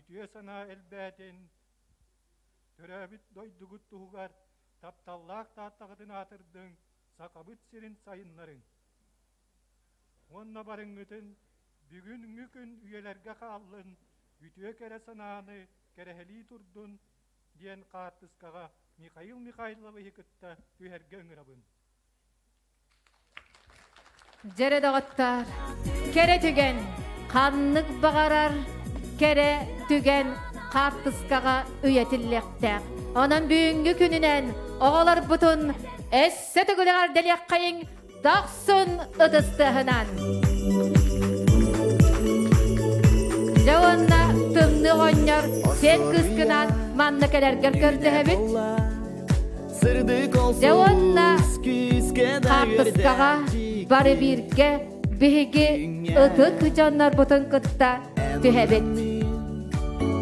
үтүө санаа элбээтин, төрөөбүт дойдугут туһугар тапталлаах Тааттаҕытын аатырдыҥ, Сахабыт сирин сайыннарыҥ. Уонна барыҥҥытын бүгүҥҥү күн үйэлэргэ хааллын, үтүө кэрэ санааны кэрэһэлии турдун диэн хаартыскаҕа Михаил Михайловиһы кытта түһэргэ ыҥырабын. Дьэрэ доҕоттоор, кэрэ түгэн, ханнык баҕарар кэрэ түгэн хаартыскаҕа үйэтиллиэхтээх. Онон бүгүҥҥү күнүнэн оҕолорбутун өссө төгүл эҕэрдэлиэххэйиҥ дохсун ытыс тыаһынан. Дьэ уонна тымныы оҕонньор сиэн кыыскынаан манна кэлэргэр көрдөһөбүт. Дьэ уонна хаартыскаҕа бары бииргэ биһиги ытык дьоннорбутун кытта түһэбит.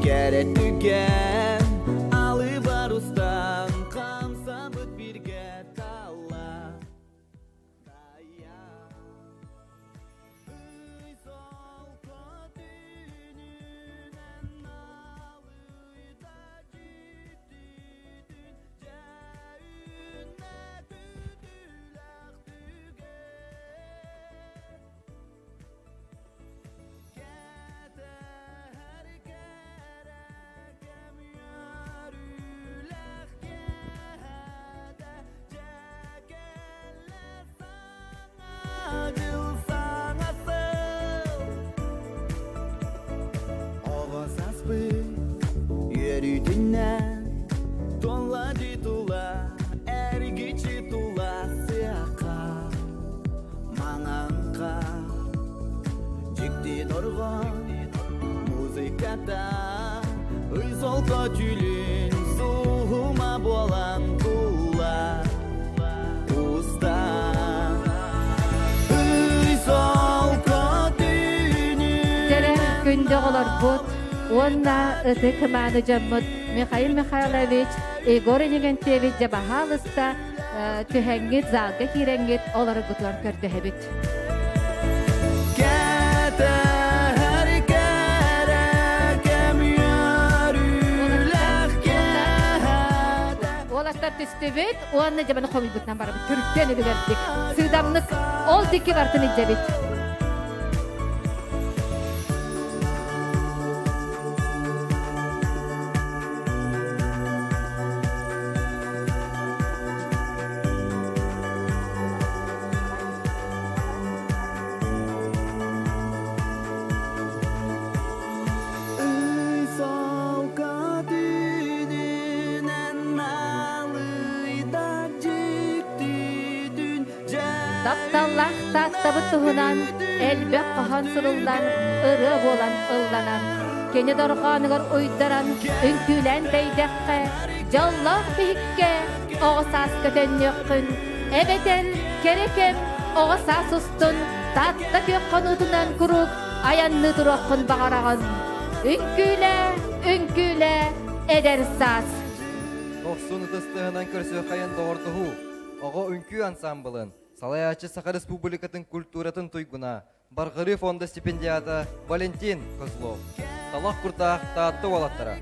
Кэрэ түгэн алыбар устан хамсабыт биргэ талла Оҕо саспыт үөрүүтүнэн Тула тула эргичи тула сыаха Маҥанха дьикти дорҕоон музыката Ый солко түүлүн суһума буолан тула уста Ый солко Дьэрэ күндү оҕолорбут уонна ытык мааны дьоммут Михаил Михайлович, Егор Иннокентьевич дьэ баһаалыста түһэҥҥит, залга киирэҥҥит олороргутугар көрдөһөбүт. Кэтэһэр кэрэ кэм үөрүүлээх киэһэтэ Уолаттар түстүбүт уонна дьэ маны хомуйбутунан барабыт. Түргэн үлүгэрдик, сыыдамнык ол диэки бартын илдьэбит. Ый солко түүнүнэн налыйда дьиктитин Тапталлаах Тааттабыт туһунан элбэх хоһоон суруллан, ырыа буолан ылланар. Кини дорҕоонугар уйдаран, үҥкүүлээн тэйдэххэ, дьоллоох биһиккэ оҕо сааска төннүөххүн, эбэтэр кэрэ кэм оҕо саас устун Таатта күөх хонуутунан куруук айанныы туруоххун баҕараҕын. Үҥкүүлээ, үҥкүүлээ, эдэр саас! Дохсун ытыс тыаһынан көрсүөххэйин доҕордоһуу, оҕо үҥкүү ансаамбылын, салайааччы Саха Республикатын культуратын туйгуна, Барҕарыы фонда стипендиата Валентин Козлов, Талах куртаах Таатта уолаттара.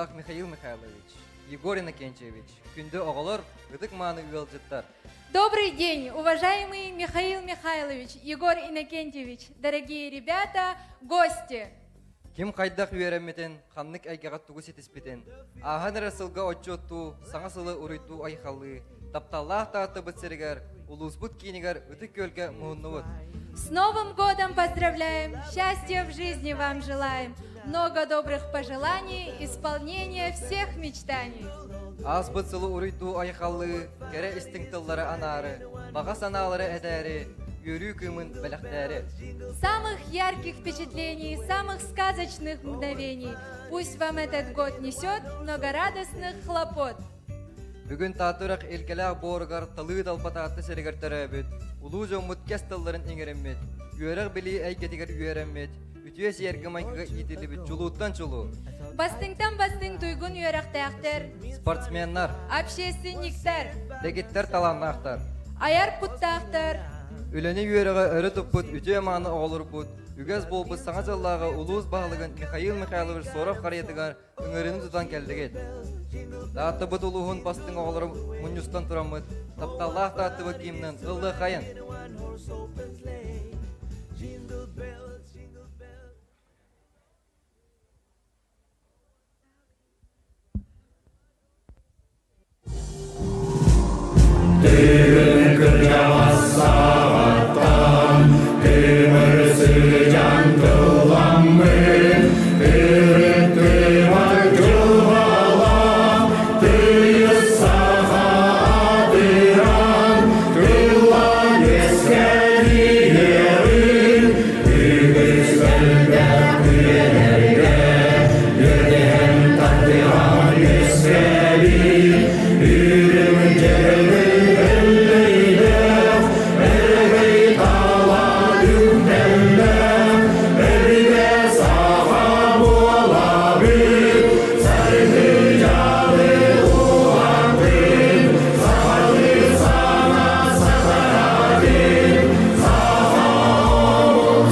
Тапталлаах Михаил Михайлович, Егор Иннокентьевич, күндү оҕолор, ытык-мааны ыалдьыттар. Добрый день, уважаемый Михаил Михайлович, Егор Иннокентьевич, дорогие ребята, гости! Ким хайдах үөрэммитин, ханнык эйгэҕэ тугу ситиспитин, ааһан эрэр сылга отчуоттуу, саҥа сылы уруйдуу айхаллыы, тапталлаах Тааттабыт сиригэр, улууспут киинигэр Ытык Күөлгэ муһуннубут. С Новым годом поздравляем! Счастья в жизни вам желаем! Много добрых пожеланий, исполнения всех мечтаний! Ааспыт сылы уруйдуу айхаллыы, кэрэ истиҥ тыллары анаары, баҕа санаалары этээри, үөрүү кыымын бэлэхтээри. Самых ярких впечатлений, самых сказочных мгновений. Пусть вам этот год несет много радостных хлопот. Бүгүн Таатырах илгэлээх буоругар талыы талбатаатты сиригэр төрөөбүт, улуу дьоммут кэс тылларын иҥэриммит, үөрэх-билии эйгэтигэр үөрэммит, үтүө сиэргэ-майгыга иитиллибит чулууттан чулуу. Бастыҥтан бастыҥ туйгун үөрэхтээхтэр, спортсменнар, общественниктар, дэгиттэр талааннаахтар, айар куттаахтар, үлэни үөрэҕи өрө туппут үтүө-мааны оҕолорбут, үгэс буолбут саҥа дьыллааҕы улуус баһылыгын Михаил Михайлович Соров харыйатыгар ыҥырыыны тутан кэллигит. Тааттабыт улууһун бастыҥ оҕолоро мунньустан тураммыт, тапталлаах Тааттабыт гимнын ыллыахайын! Тыын кырдьаҕас саҕаттан тымыр сыдьан тылламмыт, тырыттыбат дьылҕалаах, тыйыс саха атыран, тыллан үөскэниһэрин, үгүс элбэх үйэлэргэ үөдэһэн тардыһан үөскээбит, үрүҥ дьэрэлэй эллэйдээх, эрэгэй талаан үктэллээх, өбүгэ саха буолабыт, саргы-дьалы уһатыҥ, сахалыы саҥа сатараатын, саха омук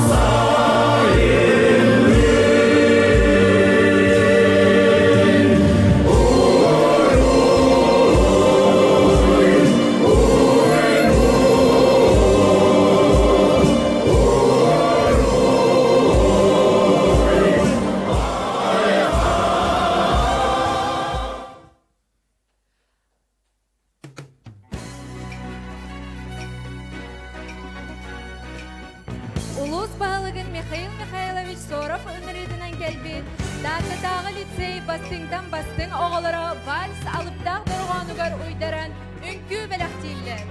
Улуус баһылыгын Михаил Михайлович Соров ыҥырыытынан кэлбит Тааттатааҕы лицей бастыҥтан бастыҥ оҕолоро вальс алыптаах дорҕоонугар уйдаран үҥкүү бэлэхтииллэр.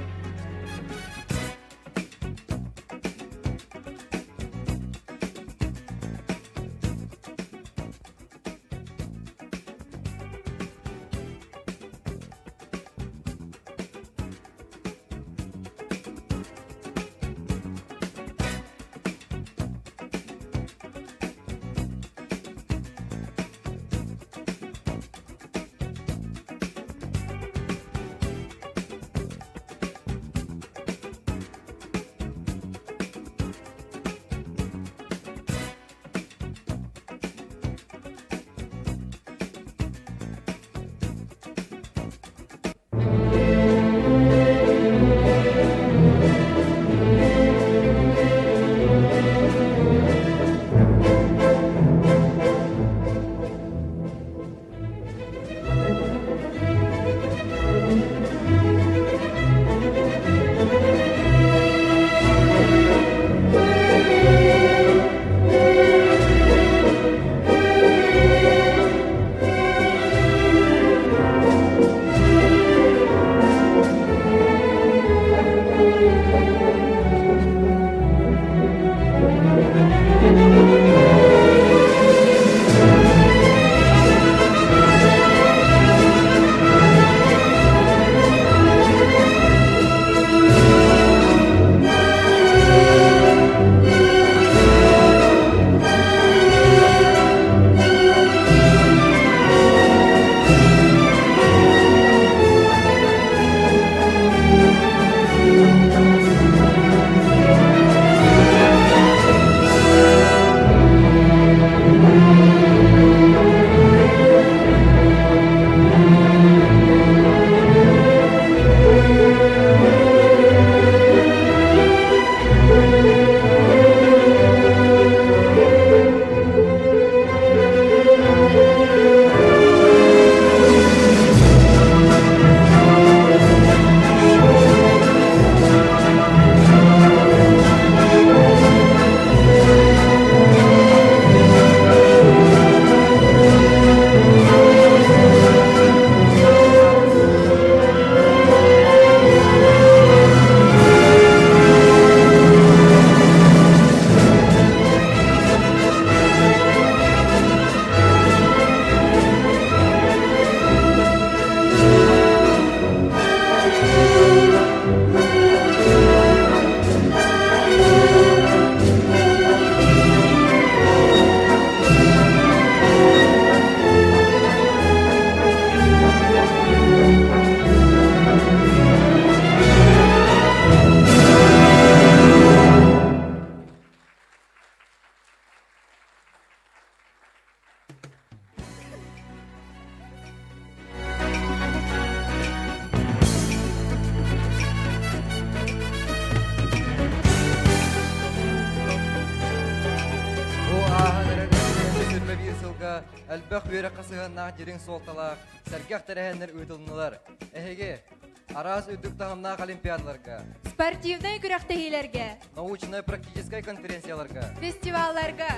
Элбэх үөрэххэ сыһыаннаах дириҥ суолталаах сэргэх тэрээһиннэр ыытылыннылар. Эһиги араас үрдүк таһымнаах олимпиадаларга, спортивнай күрэхтэһиилэргэ, научнай-практическай конференцияларга, фестивалларга,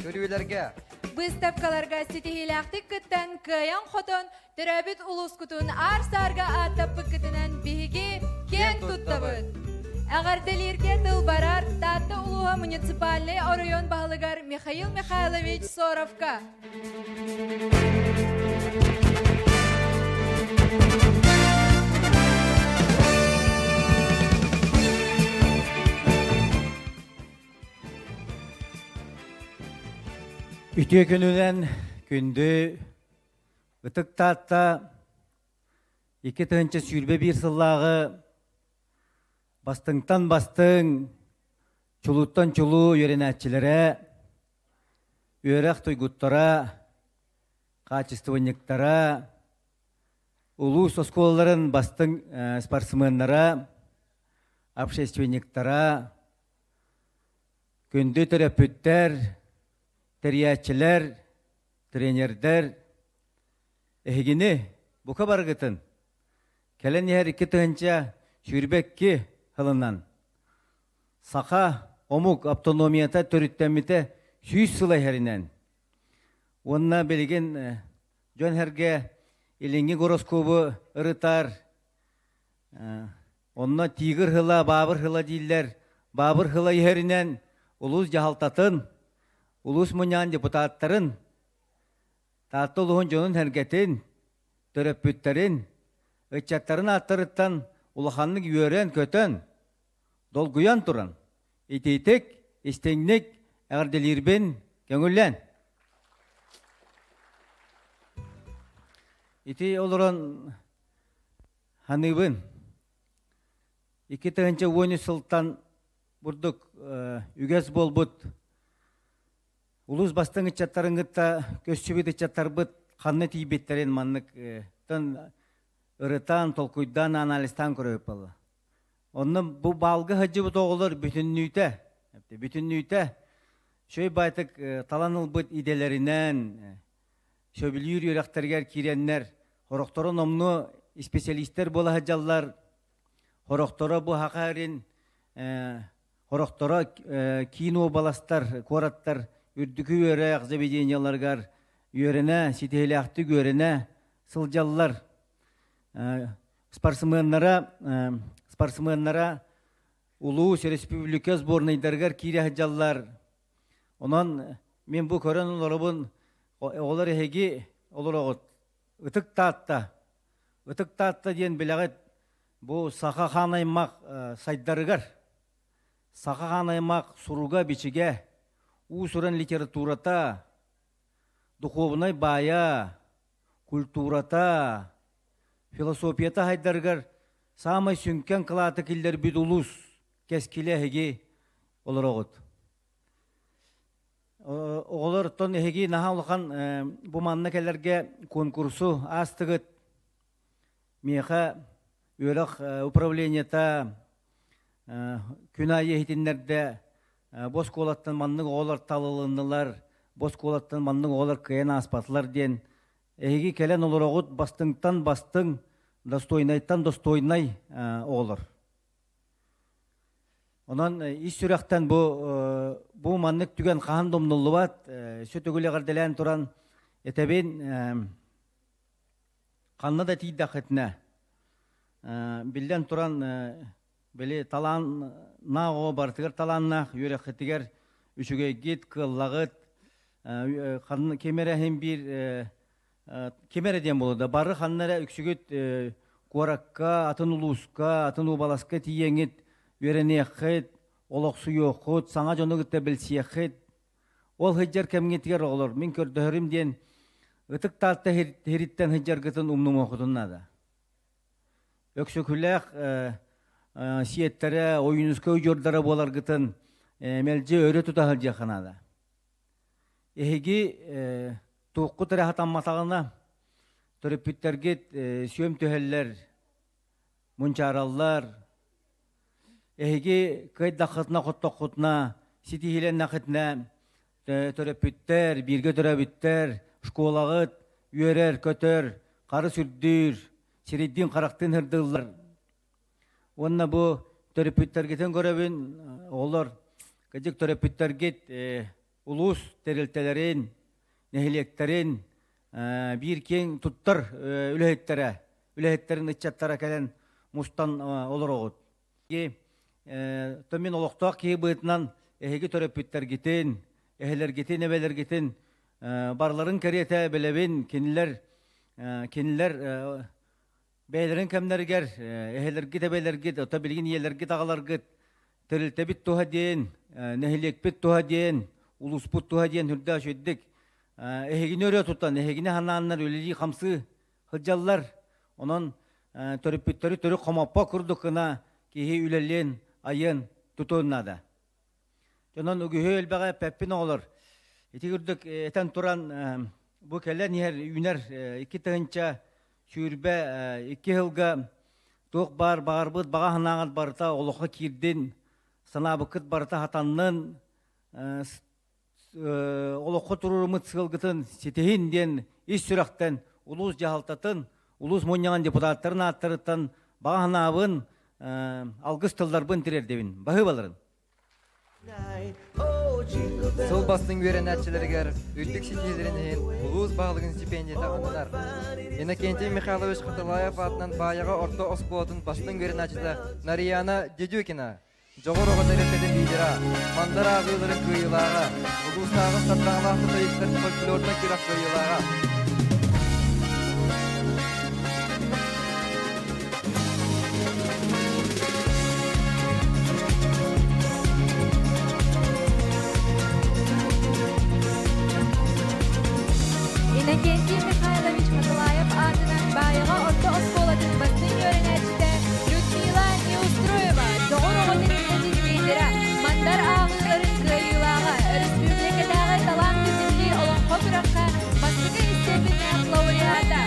көрүүлэргэ, быыстапкаларга ситиһиилээхтик кыттан кыайан-хотон Төрөөбүт улуускутун аар-саарга ааттаппыккытынан биһиги киэн туттабыт. Эҕэрдэлииргэ тыл барар Таатта улууһа муниципальнай оройуон баһылыгар Михаил Михайлович Соровка. Үтүө күнүнэн күндү Ытык Таатта 2021 сыллааҕы бастыҥтан бастыҥ, чулууттан чулуу үөрэнээччилэрэ, үөрэх туйгуттара, хаачыстыбанньыктара, улуус оскуолаларын бастыҥ спортсменнара, общественниктара, күндү төрөппүттэр, тэрийээччилэр, тренердэр эһигини бука барыгытын кэлэн иһэр 2022 сылынан саха омук автономията төрүттэммитэ 100 сыл иһэринэн уонна билигин дьон-сэргэ илиҥҥи гороскобу ырытар онно тигр сыла баабыр сыла дииллэр баабыр сыла иһэринэн улуус дьаһалтатын Улуус мунньаҕын депутаттарын, Таатта улууһун дьонун-сэргэтин, төрөппүттэрин, ыччаттарын ааттарыттан улаханнык үөрэн-көтөн, долгуйан туран, итиитик, истиҥник эҕэрдэлиирбин көҥүллэн. Ити олорон ханыыбын. 2013 сылтан бурдук үгэс буолбут улуус бастыҥ ыччаттарын кытта көссүбүт ыччаттарбыт ханна тиийбиттэрин маннык ырытан, толкуйдаан, анализтаан көрөбүт буолла. Онно бу баалга сылдьыбыт оҕолор бүтүннүүтэ, бүтүннүүтэ үчүгэй баайтык талан ылбыт идэлэринэн, сөбүлүүр үөрэхтэригэр киирэннэр, сорохторо номнуо исписэлиистэр буола сылдьаллар, Сорохторо бу Саха сирин сорохторо киин уобаластар, куораттар үрдүкү үөрэх заведениеларыгар үөрэнэ, ситиһиилээхтик үөрэнэ сылдьаллар. Спортсменнара, спортсменнара улуус, республика сборнайдарыгар киирэ сылдьаллар. Онон мин бу көрөн олоробун, оҕолор эһиги олороҕут. Ытык Таатта. Ытык Таатта диэн билэҕит, бу саха хаан аймах сайдарыгар, саха хаан аймах суруга-бичигэ, уус-уран литературата, духуобунай баайа, культурата, философията сайдарыгар саамай сүҥкэн кылааты киллэрбит улуус кэскилэ эһиги олороҕут. Оҕолор оттон эһиги наһаа улахан бу манна кэлэргэ куонкурсу аастыгыт. Миэхэ үөрэх управлениета күн аайы иһитиннэрдэ бу оскуолаттан маннык оҕолор талылыннылар, бу оскуолаттан маннык оҕолор кыайан ааспатылар диэн эһиги кэлэн олороҕут бастыҥтан бастыҥ, достойнайтан достойнай оҕолор. Онон ис сүрэхтэн бу бу маннык түгэн хаһан да умнуллубат. Сүтүгүл эҕэрдэлээн туран этэбин ханна да тиийдэххитинэ биллэн туран били талааннаах оҕо барытыгар талааннаах үөрэххитигэр үчүгэйгит, кыаллаҕыт ким эрэ иһин биир ким эрэ диэн буолуо да бары ханна эрэ үксүгүт куоракка, атын улууска, атын уобаласка тиийэҥҥит үөрэниэххит, олохсуйуоххут, саҥа дьону кытта билсиэххит. Ол сылдьар кэмҥитигэр оҕолор мин көрдөһөрүм диэн Ытык Таатта сириттэн сылдьаргытын умнумуоххутун наада. Өксөкүлээх сиэттэрэ, Ойуунускай удьуордара буоларгытын мэлдьи өрө тута сылдьыахха наада. Эһиги туоххут эрэ хатамматаҕына, төрөппүттэргит сүөм түһэллэр, мунчаараллар. Эһиги кыайдаххытына-хоттоххутуна, ситиһиилэннэххитинэ, төрөппүттэр, бииргэ төрөөбүттэр, школаҕыт үөрэр, көтөр, харыс үрдүүр, сирийдиин-харахтыын сырдыыллар. Уонна бу төрөппүттэргитин көрөбүн, оҕолор, кырдьык төрөппүттэргит улуус тэрилтэлэрин, нэһилиэктэрин биир киэҥ туттар үлэһиттэрэ, үлэһиттэрин ыччаттара кэлэн мустан олороҕут. Мин олохтоох киһи быһыытынан эһиги төрөппүттэргитин, эһэлэргитин, эбэлэргитин барыларын кэриэтэ билэбин. Кинилэр кинилэр бэйэлэрин кэмнэригэр эһэлэргит, эбэлэргит, ото билигин ийэлэргит, аҕаларгыт тэрилтэбит туһа диэн, нэһилиэкпит туһа диэн, улууспут туһа диэн үрдээх үчүгдүк эһигини өрө тутан, эһигини ханааннар үлэлии-хамсыы сылдьаллар. Онон төрөппүттэри төрүт хомоппо курдук гына киһи үлэлиэн, айыан, тутуон наада. Онон үгүһү элбэҕи эппэппин оҕолор. Ити курдук этэн туран бу кэлэн иһэр үүнэр 2022 сылга туох баар баҕарбыт баҕа санааҕыт барыта олоххо киирдин, санаабыккыт барыта хатаннын, олоххо туруоруммут сыалгытын ситиһин диэн ис сүрэхтэн улуус дьаһалтатын, улуус мунньаҕын депутаттарын ааттарыттан баҕа санаабын, алгыс тылларбын тириэрдэбин. Баһыыбаларын. Сыл бастыҥ үөрэнээччилэригэр үрдүк ситиһиилэрин иһин улуус баһылыгын стипендията ананар. Иннокентий Михайлович Хатылаев аатынан Баайаҕа орто оскуолатын бастыҥ үөрэнээччитэ Нарияна Дедюкина Дьоҕур оҕо тэрилтэтин лидера, Мандар ааҕыыларын кыайыылааҕа, улуустааҕы сардаҥалаах тутайыктар фольклорнай күрэх кыайыылааҕа. Иннокентий Михайлович Матылаев аатынан Баайаҕа орто оскуолатын бастыҥ үөрэнээччитэ Людмила Неустроева Дьоҕур оҕо тэрилтэтин лидера, Мандар ааҕыыларын кыайыылааҕа, өрөспүүбүлүкэтээҕи талаан түмүллүү олоҥхо күрэххэ бастакы истиэпэннээх лауреата.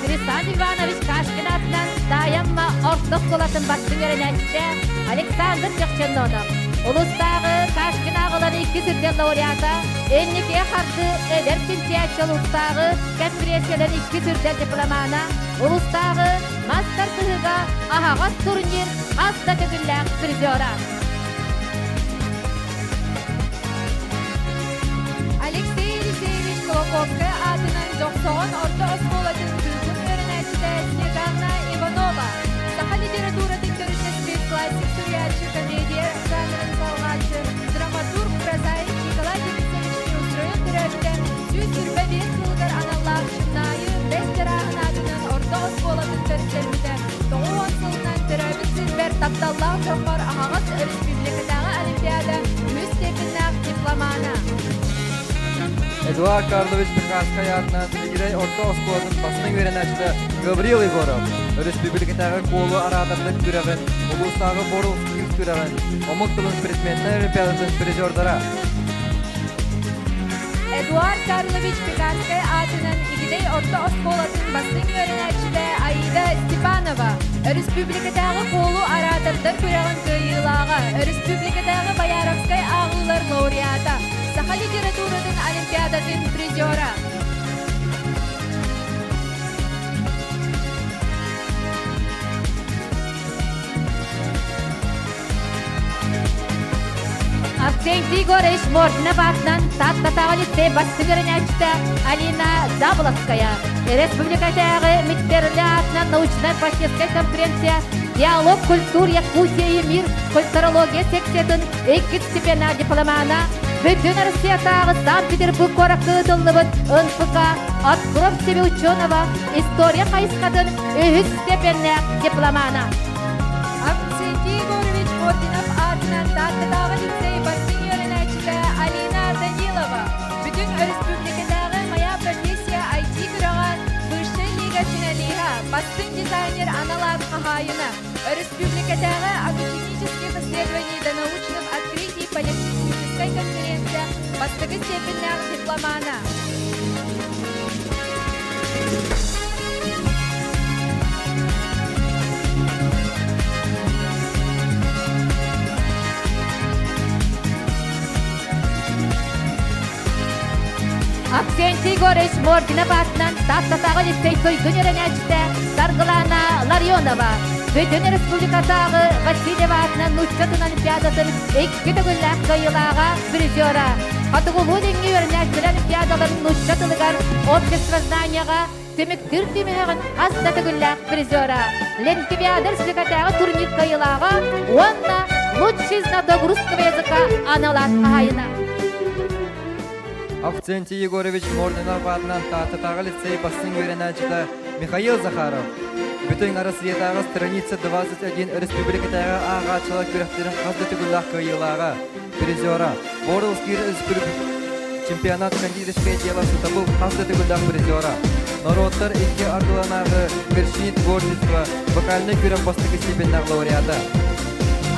Хрисан Иванович Кашкин аатынан Таайамма орто оскуолатын бастыҥ үөрэнээччитэ Александр Чехченнонов, улуустааҕы Кашкин ааҕылары икки сүрдэл лауреата, инникигэ хардыы эдэр чинчийээччи улуустааҕы конференцияларын икки сүрдэл дипломана, улуустааҕы мастер кыһыга аһаҕас турнир хас да төгүллээх призера. Алексей Елисеевич Кулаковскай аатынан Дьохсоҕон орто оскуолатын кыыһын үөрэнээччитэ Снежанна Иванова, саха литературатын төрүттэспит классик суруйааччы, комедия жанрын салҕааччы, драматург, прозаик Николай Денисович Неустроев төрөөбүтэ 125 сылыгар аналлаах Чымнаайы Бэс Дьарааһын аатынан орто оскуолатын төрүттэммитэ 90 сылынан төрөөбүт сирбэр тапталлаах дьоммор аһаҕас өрөспүүбүлүкэтээҕи олимпиада үһүс степеннээх дипломана. Эдуард Карлович Пекарскай аатынан Игирэй орто оскуолатын бастыҥ үөрэнээччитэ Гаврил Егоров, өрөспүүбүлүкэтээҕи куолу араатардык күрэҕин, улуустааҕы Борул Skills күрэҕин, омук тылын предметнэй олимпиадатын призердара. Эдуард Карлович Пекарскай аатынан Игидэй орто оскуолатын бастыҥ үөрэнээччитэ Аида Степанова, өрөспүүбүлүкэтээҕи куолу араатардар күрэҕин кыайыылааҕа, өрөспүүбүлүкэтээҕи Бояровскай ааҕыылар лауреата, саха литературатын олимпиадатын призера. Арсентий Егорович Мординов аатынан Тааттатааҕы лицей бастыҥ үөрэнээччитэ Алина Заболоцкая, республикатааҕы Миттерли аатынан научнай-практическай конференция «Диалог культур Якутия и мир» культурология секциятын иккис степеннээх дипломана, Бүтүн Россиятааҕы Санкт-Петербург куоракка ыытыллыбыт НФК «Откров себе ученого» история хайысхатын үһүс степеннээх дипломана. Арсентий Егорович Ординов аатынан Тааттатааҕы лицей бастыҥ үөрэнээччитэ Алина Данилова, бүтүн өрөспүүбүлүкэтээҕи «Моя профессия» IT күрэҕэ высшай лига финалиһа, бастыҥ дизайнер анал аат хаһаайына, өрөспүүбүлүкэтээҕи от ученических исследований до научных открытий политехническай конференция бастакы степеннээх дипломана. Авксентий Егорович Мординов аатынан Тааттатааҕы лицей туйгун үөрэнээччитэ Саргылаана Ларионова Бүтүн республикатааҕы Васильев аатынан нуучча тылын олимпиадатын икки төгүллээх кыайыылааҕа призера Хотугулуу-Илиҥҥи үөрэнээччилэр олимпиадаларын нуучча тылыгар обществознанияҕа түмүктүүр түмүһэҕин хас да төгүллээх призера Ленкивиада республикатааҕы турнир кыайыылааҕа уонна лучший знаток русского языка анал аат хаһаайына. Авксентий Егорович Мординов аатынан Тааттатааҕы лицей бастыҥ үөрэнээччитэ Михаил Захаров Бүтүн Арассыыйатааҕы страница 21 өрөспүүбүлүкэтээҕи ааҕааччылар күрэхтэрин хас да төгүллээх кыайыылааҕа, призера, Ворлскир чемпионат кондитерское дело сатабыл хас да төгүллээх призера, норуоттар икки ардыланааҕы вершины творчества вокальнай күрэх бастакы степеннээх лауреата.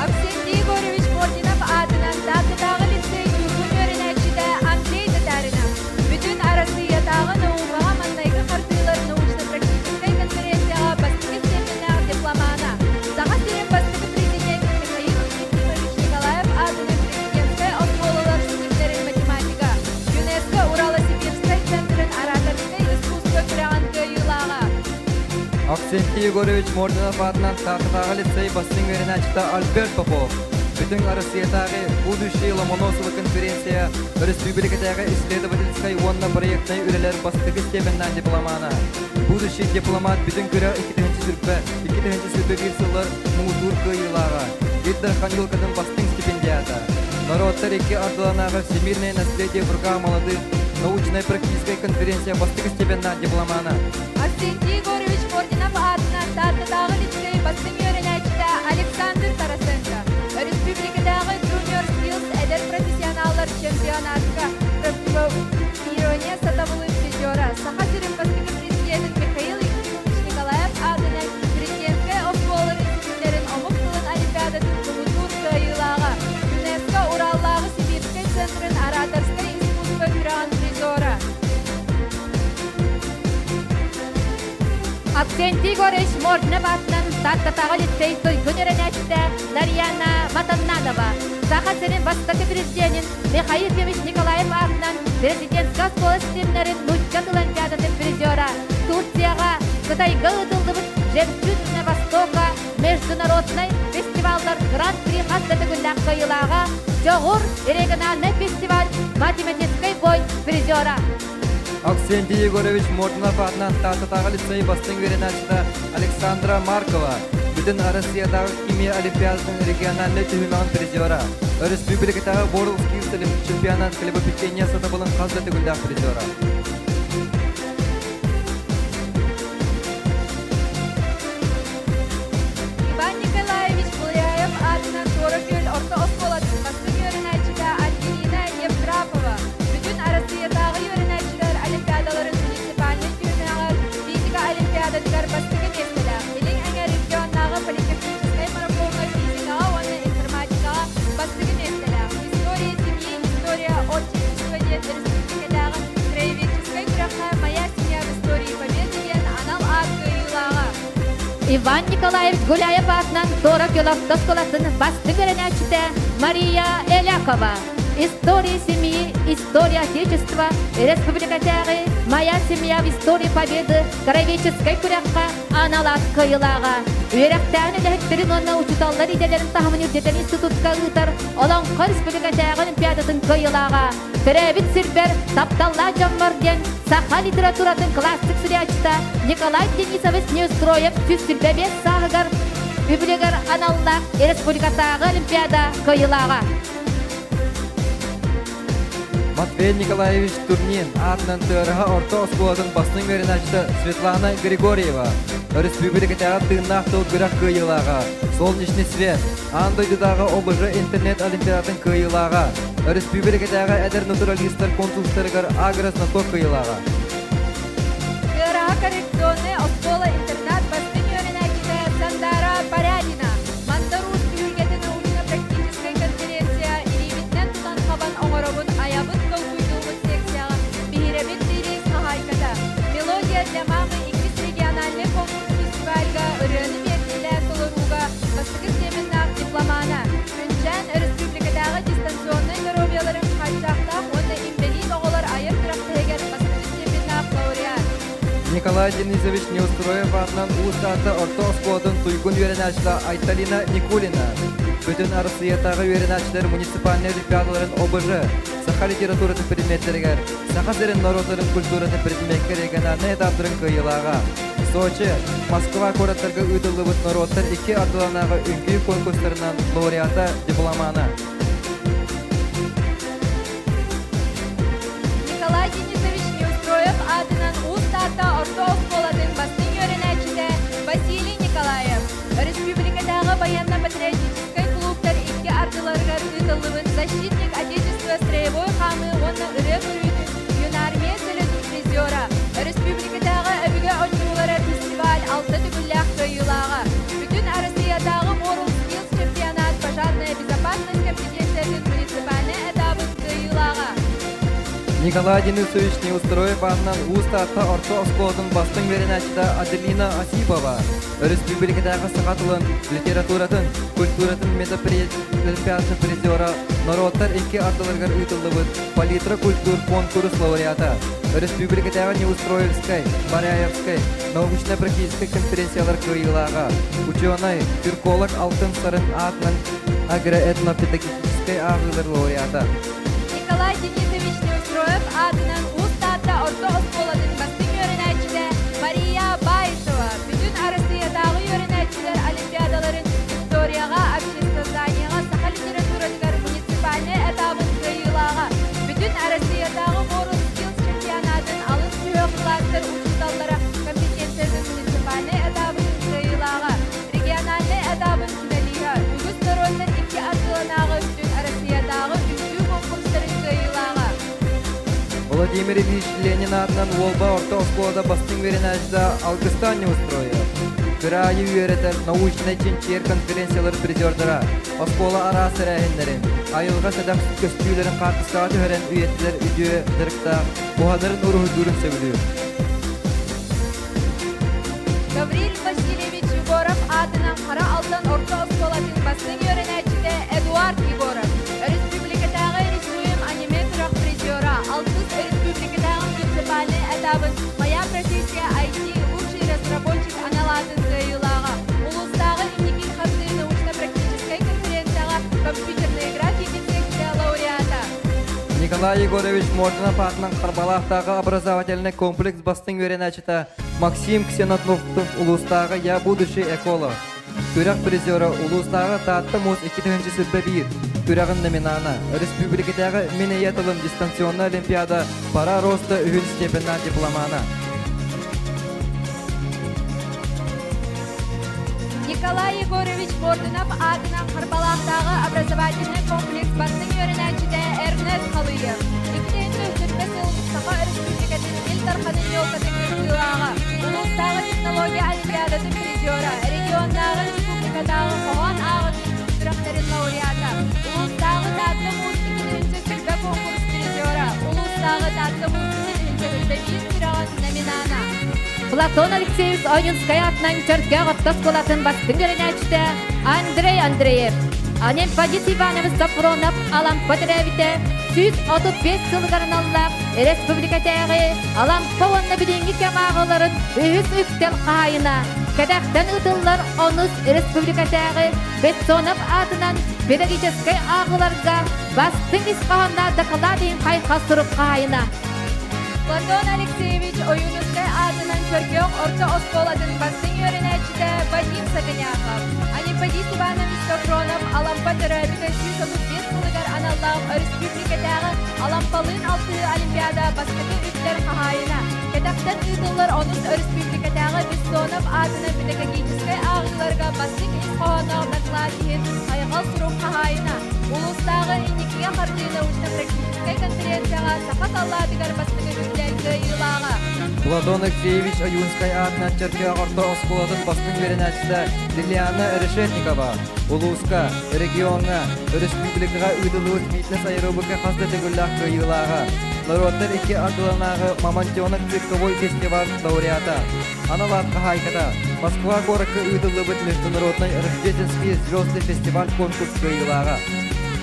Авксентий Егорович Мординов аатынан Тааттатааҕы лицей туйгун үөрэнээччитэ Андрей Татаринов Бүтүн Арассыыйатааҕы наукаҕа маҥнайгы хардыылар научно-практическай конференцияҕа бастакы степеннээх дипломана, Саха сирин бастакы президенин Михаил Ефимович Николаев аатынан президентскай оскуолалар ситимнэрин математика, ЮНЕСКО Урало-Сибирскай центрын ораторскай искусство күрэҕин кыайыылааҕа. Авксентий Егорович Мординов аатынан Тааттатааҕы лицей бастыҥ үөрэнээччитэ Альберт Попов Бүтүн Арассыыйатааҕы Будущее Ломоносова конференция өрөспүүбүлүкэтээҕи исследовательскай уонна проектнай үлэлэр бастакы степеннээх дипломана, Будущий дипломат бүтүн күрэх 2020 2021 сыллар муҥутуур кыайыылааҕа, Виктор Ханилкатын бастыҥ стипендиата, норуоттар икки ардыланааҕы Всемирное наследие в руках молодых научнай-практическай конференция бастакы степеннээх дипломана. Арсентий Егорович Мординов аатынан Тааттатааҕы лицей бастыҥ үөрэнээччитэ Александр Тарасенко, өрөспүүбүлүкэтээҕи Junior Skills эдэр профессионаллар чемпионатка Ирония сатабылын призера, Саха сирин бастакы президенин Михаил Ефимович Николаев аатынан президентскэй оскуолалар институттарын омук тылын олимпиадатын муҥутуур кыайыылааҕа, ЮНЕСКО Ураллааҕы Сибирскэй центрын ораторскай искусство күрэҕин призера. Авксентий Егорович Мординов аатынан Тааттатааҕы лицей туйгун үөрэнээччитэ Нарьяна Матаннанова Саха сирин бастакы президенин Михаил Ефимович Николаев аатынан президентскэй оскуола ситимнэрин нуучча тыл олимпиадатын призера Турцияҕа Кытайга ыытыллыбыт «Жемчужина Востока» международнай фестиваллар гран-при хас да төгүллээх кыайыылааҕа Дьоҕур региональнай фестиваль математическай бой призера. Авксентий Егорович Мордунов аатынан Тааттатааҕы лицей бастыҥ үөрэнээччитэ Александра Маркова Бүтүн Россиятааҕы химия олимпиадатын региональнай түһүмэҕин призера, өрөспүүбүлүкэтээҕи World Skills чемпионат хлебопечение сатабылын хас да төгүллээх призера. Иван Николаевич Пылыяев аатынан Туора Күөл орто оскуолатын бастыҥ үөрэнээччитэ Ангелина Евграфова Бүтүн Арассыыйатааҕы үөрэнээччилэр олимпиадаларын муниципальнай түһүмэҕэр физика олимпиадатыгар бастакы миэстэлээх, Илин Эҥэр регионнааҕы политехническай марафоҥҥа физикаҕа уонна информатикаҕа бастакы миэстэлээх, История семьи, история отечества диэн республикатааҕы краеведческай күрэххэ Моя семья в истории Победы диэн анал аат кыайыылааҕа. Иван Николаевич Гуляев аатынан Туора Күөл орто оскуолатын бастыҥ үөрэнээччитэ Мария Элякова История семьи, история Отечества республикатааҕы Моя семья в истории Победы краеведческай күрэххэ анал аат кыайыылааҕа. Үөрэхтээҕин үлэһиттэрин уонна учууталлар идэлэрин таһымын үрдэтэр институтка ыытар Олоҥхо республикатааҕы олимпиадатын кыайыылааҕа. Төрөөбүт сирбэр тапталлаах дьоммор диэн саха литературатын классик суруйааччыта Николай Денисович Неустроев 125 сааһыгар үбүлүгэр аналлаах республикатааҕы олимпиада кыайыылааҕа. Матвей Николаевич Турнин аатынан Тыараһа орто оскуолатын бастыҥ үөрэнээччитэ Светлана Григорьева, өрөспүүбүлүкэтээҕи тыыннаах тыл күрэх кыайыылааҕа, Солнечный свет, аан дойдутааҕы ОБЖ интернет олимпиадатын кыайыылааҕа, өрөспүүбүлүкэтээҕи эдэр натуралистар конкурстарыгар агрознаток кыайыылааҕа. Тыараһа коррекционнай оскуола-интернат бастыҥ үөрэнээччитэ Сандара Порядина, Мандар Уус түһүлгэтин научно-практическай конференция илиибитинэн тутан-хабан оҥоробут айабыт толкуйдуубут секцияҕа биһирэбил бириис хаһаайката «Мелодия для мамы» иккис региональнай конкурс фестивальга ырыаны биэрдиилээн толорууга бастакы степеннаах дипломана, Күнчээн өрөспүүбүлүкэтээҕи дистанционнай доруобуйаларын хааччахтаах уонна инбэлиит оҕолор айар күрэхтэһигэр Николай Денисович Неустроев аатынан Уус Таатта орто оскуолатын туйгун үөрэнээччитэ Айталина Никулина, Бүтүн Арассыыйатааҕы үөрэнээччилэр муниципальнай олимпиадаларын ОБЖ, саха литературатын предметтэригэр, Саха сирин норуоттарын культуратын предмеккэ региональнай этаптарын кыайыылааҕа, Сочи, Москва куораттарга ыытыллыбыт норуоттар икки ардыларынааҕы үҥкүү конкурстарынан лауреата, дипломана. Николай Денисович Неустроев аатынан Уус Таатта орто оскуолатын бастыҥ үөрэнээччитэ Василий Николаев, Республикатааҕы байыанна-патриотическай кулууптар икки ардыларыгар ыытыллыбыт «Защитник Отечества» строевой хаамыы уонна ырыа көрүүтүн Юнармия сөлөтүн призера, Республикатааҕы өбүгэ оонньуулара фестиваль алта төгүллээх кыайыылааҕа, Бүтүн Арассыыйатааҕы World Skills чемпионат пожарная безопасность компетенциятын муниципальнай этабын кыайыылааҕа. Николай Денисович Неустроев аатынан Уус Таатта орто оскуолатын бастыҥ үөрэнээччитэ Аделина Осипова, өрөспүүбүлүкэтээҕи саха тылын, литературатын, культуратын метаприоритетын призера, норуоттар икки ардыларыгар ыытыллыбыт Палитра культур куонкурус лауреата, өрөспүүбүлүкэтээҕи Неустроевскай, Баряевскай научно-практическай конференциялар кыайыылааҕа, учуонай, тюрколог Алтын Сарын аатынан агроэтнопедагогическай ааҕыылар лауреата. Николай Денисович Неустроев аатынан Уус Таатта орто оскуолатын бастыҥ үөрэнээччитэ Мария Баишева Бүтүн Арассыыйатааҕы үөрэнээччилэр олимпиадаларын историяҕа, обществознаниеҕа, саха литературатыгар муниципальнай этабын кыайыылааҕа, Бүтүн Арассыыйатааҕы World Skills чемпионатын алын сүһүөх кылаастар учууталлара компетенциятын муниципальнай этабын кыайыылааҕа, региональнай этабын финалиһа, үгүс норуоттар икки ардыланааҕы бүтүн Россиятааҕы үҥкүү конкурстарын кыайыылааҕа. Владимир Ильич Ленин аатынан Уолба орто оскуолата бастыҥ үөрэнээччитэ Алгыстаан Неустроев, кыраайы үөрэтэр научнай чинчийэр конференциялар призердара, оскуола араас тэрээһиннэрин, айылҕа сэдэх көстүүлэрин хаартыскаҕа түһэрэн үйэтитэр үтүө дьарыктаах, уһанарын уруһуйдуурун сөбүлүүр. Гаврил Васильевич Егоров аатынан Хара Алдан орто оскуолатын бастыҥ үөрэнээччитэ Эдуард Егоров, Өрөспүүбүлүкэтээҕи Рисуем аниме күрэх призера, алтыс өрөспүүбүлүкэтээҕи муниципальнай этабын «Моя профессия IT лучший разработчик» анал аатын кыайыылааҕа, улуустааҕы инники хардыы научно-практическай конференцияҕа компьютерные графики секция лауреата. Николай Егорович Мордунов аатынан Харбалаахтааҕы образовательнай комплекс бастыҥ үөрэнээччитэ Максим Ксенотновтов улуустааҕы «Я будущий эколог» күрэх призера улуустааҕы Таатта муус 2021 күрэҕин номинана, республикатааҕы Мин ийэ тылым дистанционная олимпиада пора роста үһүн степеннаах дипломана. Николай Егорович Мордунов аатынан Харбалаахтааҕы образовательнай комплекс бастыҥ үөрэнээччитэ Эрнест Халыев. Иккитинчи сүүрбэ сыл Саха Өрөспүүбүлүкэтин Ил Дарханын елкатын кыттыылааҕа, улуустааҕы технология олимпиадатын призера, регионнааҕы республикатааҕы хоһоон ааҕытын күрэхтэрин лауреата, улуустааҕы Таатта муус иккитинчи сүүрбэ конкурс призера, улуустааҕы Таатта муус иккитинчи сүүрбэ биир күрэҕин номинана. Платон Алексеевич Ойунскай аатынан Чөркөөх орто оскуолатын бастыҥ үөрэнээччитэ Андрей Андреев, Анемподист Иванович Софронов Алампа төрөөбүтэ 135 сылыгар аналлаах республикатааҕы Алампа уонна билиҥҥи кэм ааҕыыларын үһүс үктэл хаһаайына, кэтэхтэн ыытыллар онус республикатааҕы Бессонов аатынан педагогическай ааҕыыларга бастыҥ ис хоһоонноох дакылаат иһин хайҕал сурук хаһаайына. Платон Алексеевич Ойуунускай аатынан Чөркөөх орто оскуолатын бастыҥ үөрэнээччитэ Вадим Сакыняхов, Анемподист Иванович Софронов Алампа төрөөбүтэ 135 сылыгар аналлаах өрөспүүбүлүкэтээҕи Алампалыын алтыһыы олимпиада бастакы үктэр хаһаайына, кэтэхтэн ыытыллар онус өрөспүүбүлүкэтээҕи Бессонов аатынан педагогическай ааҕыыларга бастыҥ ис хоһоонноох доклад иһин хайҕал сурук хаһаайына, улуустааҕы инникигэ хардыы научно-практическай конференцияҕа саха саллаатыгар бастакы үктэл кыайыылааҕа. Платон Алексеевич Ойуунскай аатынан Чөркөөх орто оскуолатын бастыҥ үөрэнээччитэ Лилиана Решетникова улууска, региоҥҥа, өрөспүүбүлүкэҕэ ыытыллыбыт фитнес-аэробика хас да төгүллээх кыайыылааҕа, норуоттар икки ардыларынааҕы Мамонтенок цирковой фестиваль лауреата, анал аат хаһаайката, Москва куоракка ыытыллыбыт международный рождественские звезды фестиваль конкурс кыайыылааҕа.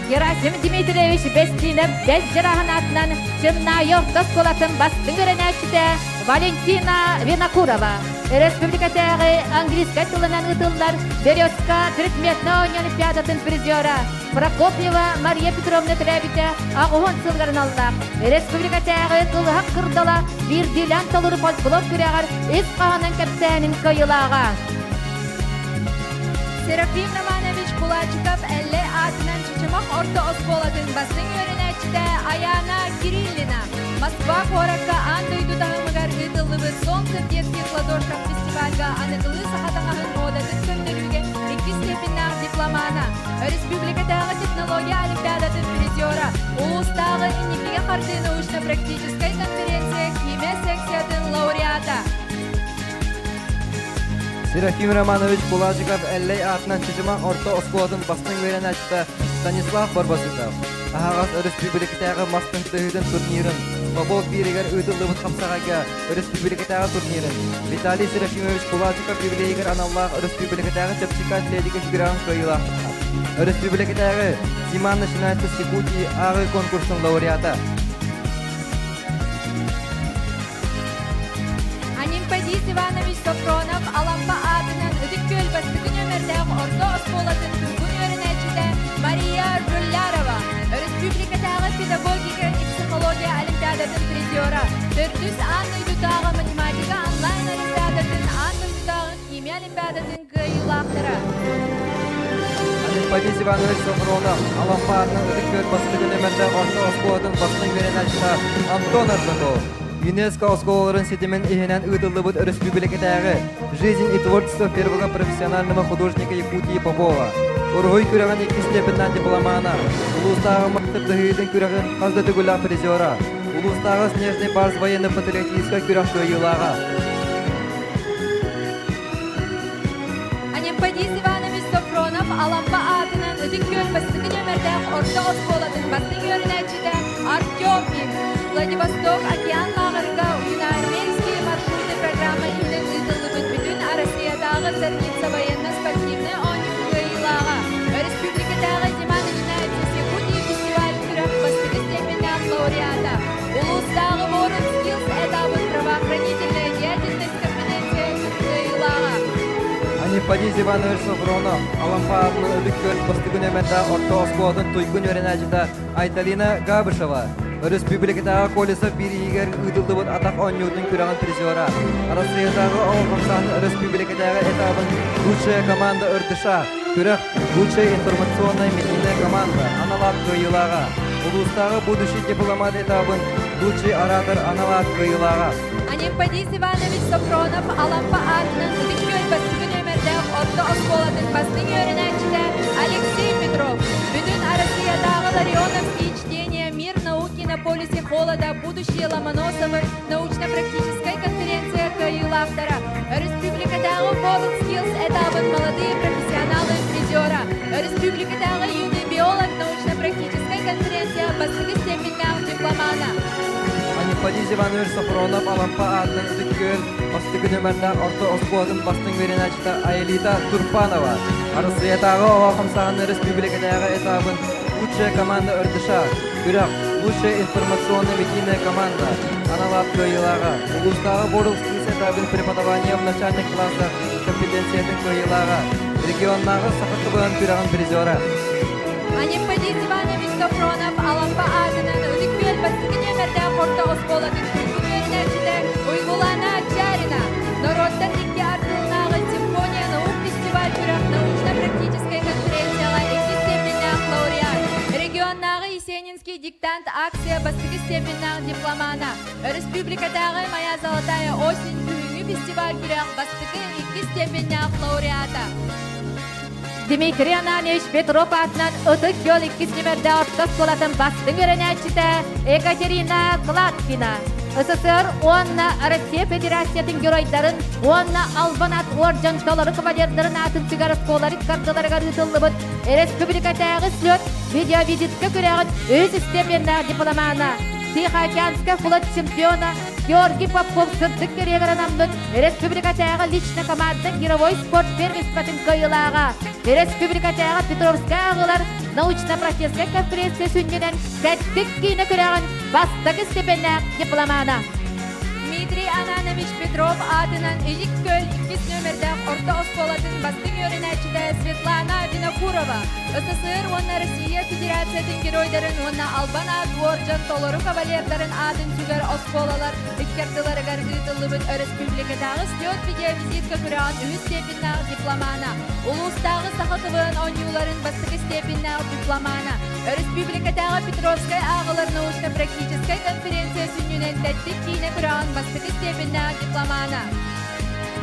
Герасим Дмитриевич Бестинов бэс дьарааһын аатынан Чымнаайы орто оскуолатын бастыҥ үөрэнээччитэ Валентина Винокурова. Республикатааҕы английскай тылынан ыытыллар Березка предметнай оонньуу олимпиадатын призера Прокопьева Мария Петровна төрөөбүтэ аҕыһын сылыгар аналлаах республикатааҕы кылыһах кырдала биирдиилээн толору фольклор күрэҕэр ис хаһанан кэпсээнин кыайыылааҕа. Серафим Романович Кулачиков Эллэй аатынан Чычымах орто оскуолатын бастыҥ үөрэнээччитэ Аяна Кириллина Москва куоракка аан дойду таһымыгар ыытыллыбыт «Солнце в детских ладошках» фестивальга аныгылыы саха таҥаһын муодатын көрдөрүүгэ иккис степеннээх дипломана, республикатааҕы технология олимпиадатын призера, улуустааҕы инникигэ хардыы научно-практическай конференция химия секциятын лауреата. Серафим Романович Булажиков Эллэй аатынан Чычымах орто оскуолатын бастыҥ үөрэнээччитэ Станислав Барбасытов аһаҕас өрөспүүбүлүкэтээҕи мас тардыһыытын турнирын Попов бииригэр ыытыллыбыт хапсаҕайга өрөспүүбүлүкэтээҕи турнирын Виталий Серафимович Булажиков юбилейыгар аналлаах өрөспүүбүлүкэтээҕи чэпчэки атлетика күрэҕин кыайыылаахтара. Өрөспүүбүлүкэтээҕи «Зима начинается с Якутии» ааҕыы конкурсун лауреата. Анимпадис Иванович Софронов Алампа аатынан Ытык Күөл бастакы нүөмэрдээх орто оскуолатын туйгун үөрэнээччитэ Мария Жуллярова, Өрөспүүбүлүкэтээҕи педагогика и психология олимпиадатын призера, төрдүс аан дойдутааҕы математика онлайн олимпиадатын аан дойдутааҕы химия олимпиадатын кыайыылаахтара. Анемподист Иванович Софронов, Алампа аатынан Ытык Күөл бастакы нүөмэрдээх орто оскуолатын бастыҥ үөрэнээччитэ Антон Аржаков. ЮНЕСКО оскуолаларын ситимин иһинэн ыытыллыбыт өрөспүүбүлүкэтээҕи «Жизнь и творчество первого профессионального художника Якутии Попова» уруһуй күрэҕин иккис степеннээх дипломана, улуустааҕы мастардыһыытын күрэҕин хас да төгүллээх призера, улуустааҕы «Снежный барс» военно-патриотическай күрэх кыайыылааҕа. Анемподист Иванович Софронов Алампа аатынан Ытык Күөл бастакы нүөмэрдээх орто оскуолатын бастыҥ үөрэнээччитэ Артем Им, Владивосток океан лааҕырга юноармейские маршруты программа иһинэн ыытыллыбыт бүтүн Арассыыйатааҕы Зарница военно-спортивнай оонньуу кыайыылааҕа, республикатааҕы «Зима начинается с Якутии» фестиваль күрэх бастакы степеннээх лауреата, улуустааҕы World Skills этабын правоохранительная деятельность компетенция кыайыылааҕа. Анифадис Иванович Софронов, Алампа аатынан Ытык Күөл бастакы нүөмэрдээх орто оскуолатын туйгун үөрэнээччитэ Айталина Габышева, Өрөспүүбүлүкэтээҕи Колесов биириһигэр ыытыллыбыт атах оонньуутун күрэҕин призера, Арассыыйатааҕы оҕо хамсааһын өрөспүүбүлүкэтээҕи этабын лучшая команда РДШ күрэх лучшая информационная медийная команда анал аат кыайыылааҕа, улуустааҕы будущий дипломат этабын лучший оратор анал аат кыайыылааҕа. Анемподист Иванович Софронов Алампа аатынан Ытык Күөл бастакы нүөмэрдээх орто оскуолатын бастыҥ үөрэнээччитэ Алексей Петров, Бүтүн Арассыыйатааҕы Ларионовские чтения «Мир науки на полюсе холода. Будущее Ломоносовы» научно-практическай конференция кыайыылаахтара, Өрөспүүбүлүкэтээҕи World Skills этабын молодые профессионалы призера, Өрөспүүбүлүкэтээҕи юный биолог научно-практическай конференция бастакы степеннээх дипломана. Анифадис Иванович Софронов Алампа аатынан Ытык Күөл бастакы нүөмэрдээх орто оскуолатын бастыҥ үөрэнээччитэ Аэлита Турпанова Арассыыйатааҕы оҕо хамсааһын өрөспүүбүлүкэтээҕи этабын лучшая команда РДШ күрэх лучшая информационно-медийная команда анал аат кыайыылааҕа улуустааҕы World Skills этабын преподавание в начальных классах компетенциятын кыайыылааҕа регионнааҕы саха тылынан күрэҕин призера Анемподист Иванович Софронов Алампа аатынан Ытык Күөл бастакы нүөмэрдээх орто оскуолатын туйгун үөрэнээччитэ Уйгулана Чарина, норуоттан икки ардылынааҕы симфония наук фестиваль күрэх научно-практическай конференцияҕа иккис степеннээх лауреат, регионнааҕы Есенинский диктант акция бастакы степеннээх дипломана, өрөспүүбүлүкэтээҕи «Моя золотая осень» күһүҥҥү фестиваль күрэх бастакы иккис степеннээх лауреата. Дмитрий Ананьевич Петров аатынан Ытык Күөл иккис нүмердээх орто оскуолатын бастыҥ үөрэнээччитэ Екатерина Кладкина СССР уонна Россия Федерациятын геройдарын уонна Албан ат уордьан толору кавалердарын аатын сүгэр оскуолалар иккардыларыгар ыытыллыбыт республикатааҕы слет видеовизитка күрэҕин үһүс степеннээх дипломана, Тихоокеанскай флот чемпиона. Георгий Попов сырдык кэриэгэр анаммыт республикатааҕы лично команда мировой спорт первенствотын кыайыылааҕа, республикатааҕы Петровскай ааҕыылар научно-практическай конференция сүнньүнэн тэттик киинэ күрэҕин бастакы степеннээх дипломана. Дмитрий Ананович Петров аатынан Илик Көл иккис нүөмэрдээх орто оскуолатын бастыҥ үөрэнээччитэ Светлана Винокурова СССР уонна Россия Федерациятын геройдарын уонна Албан аат уордьан толору кавалердарын аатын сүгэр оскуолалар икки ардыларыгар ыытыллыбыт өрөспүүбүлүкэтээҕи слет видеовизитка күрэҕин үһүс степеннээх дипломана, улуустааҕы саха КВН оонньууларын бастакы степеннээх дипломана, өрөспүүбүлүкэтээҕи Петровскай ааҕылар научно-практическай конференция сүнньүнэн тэттик киинэ күрэҕин бастакы степеннээх дипломана.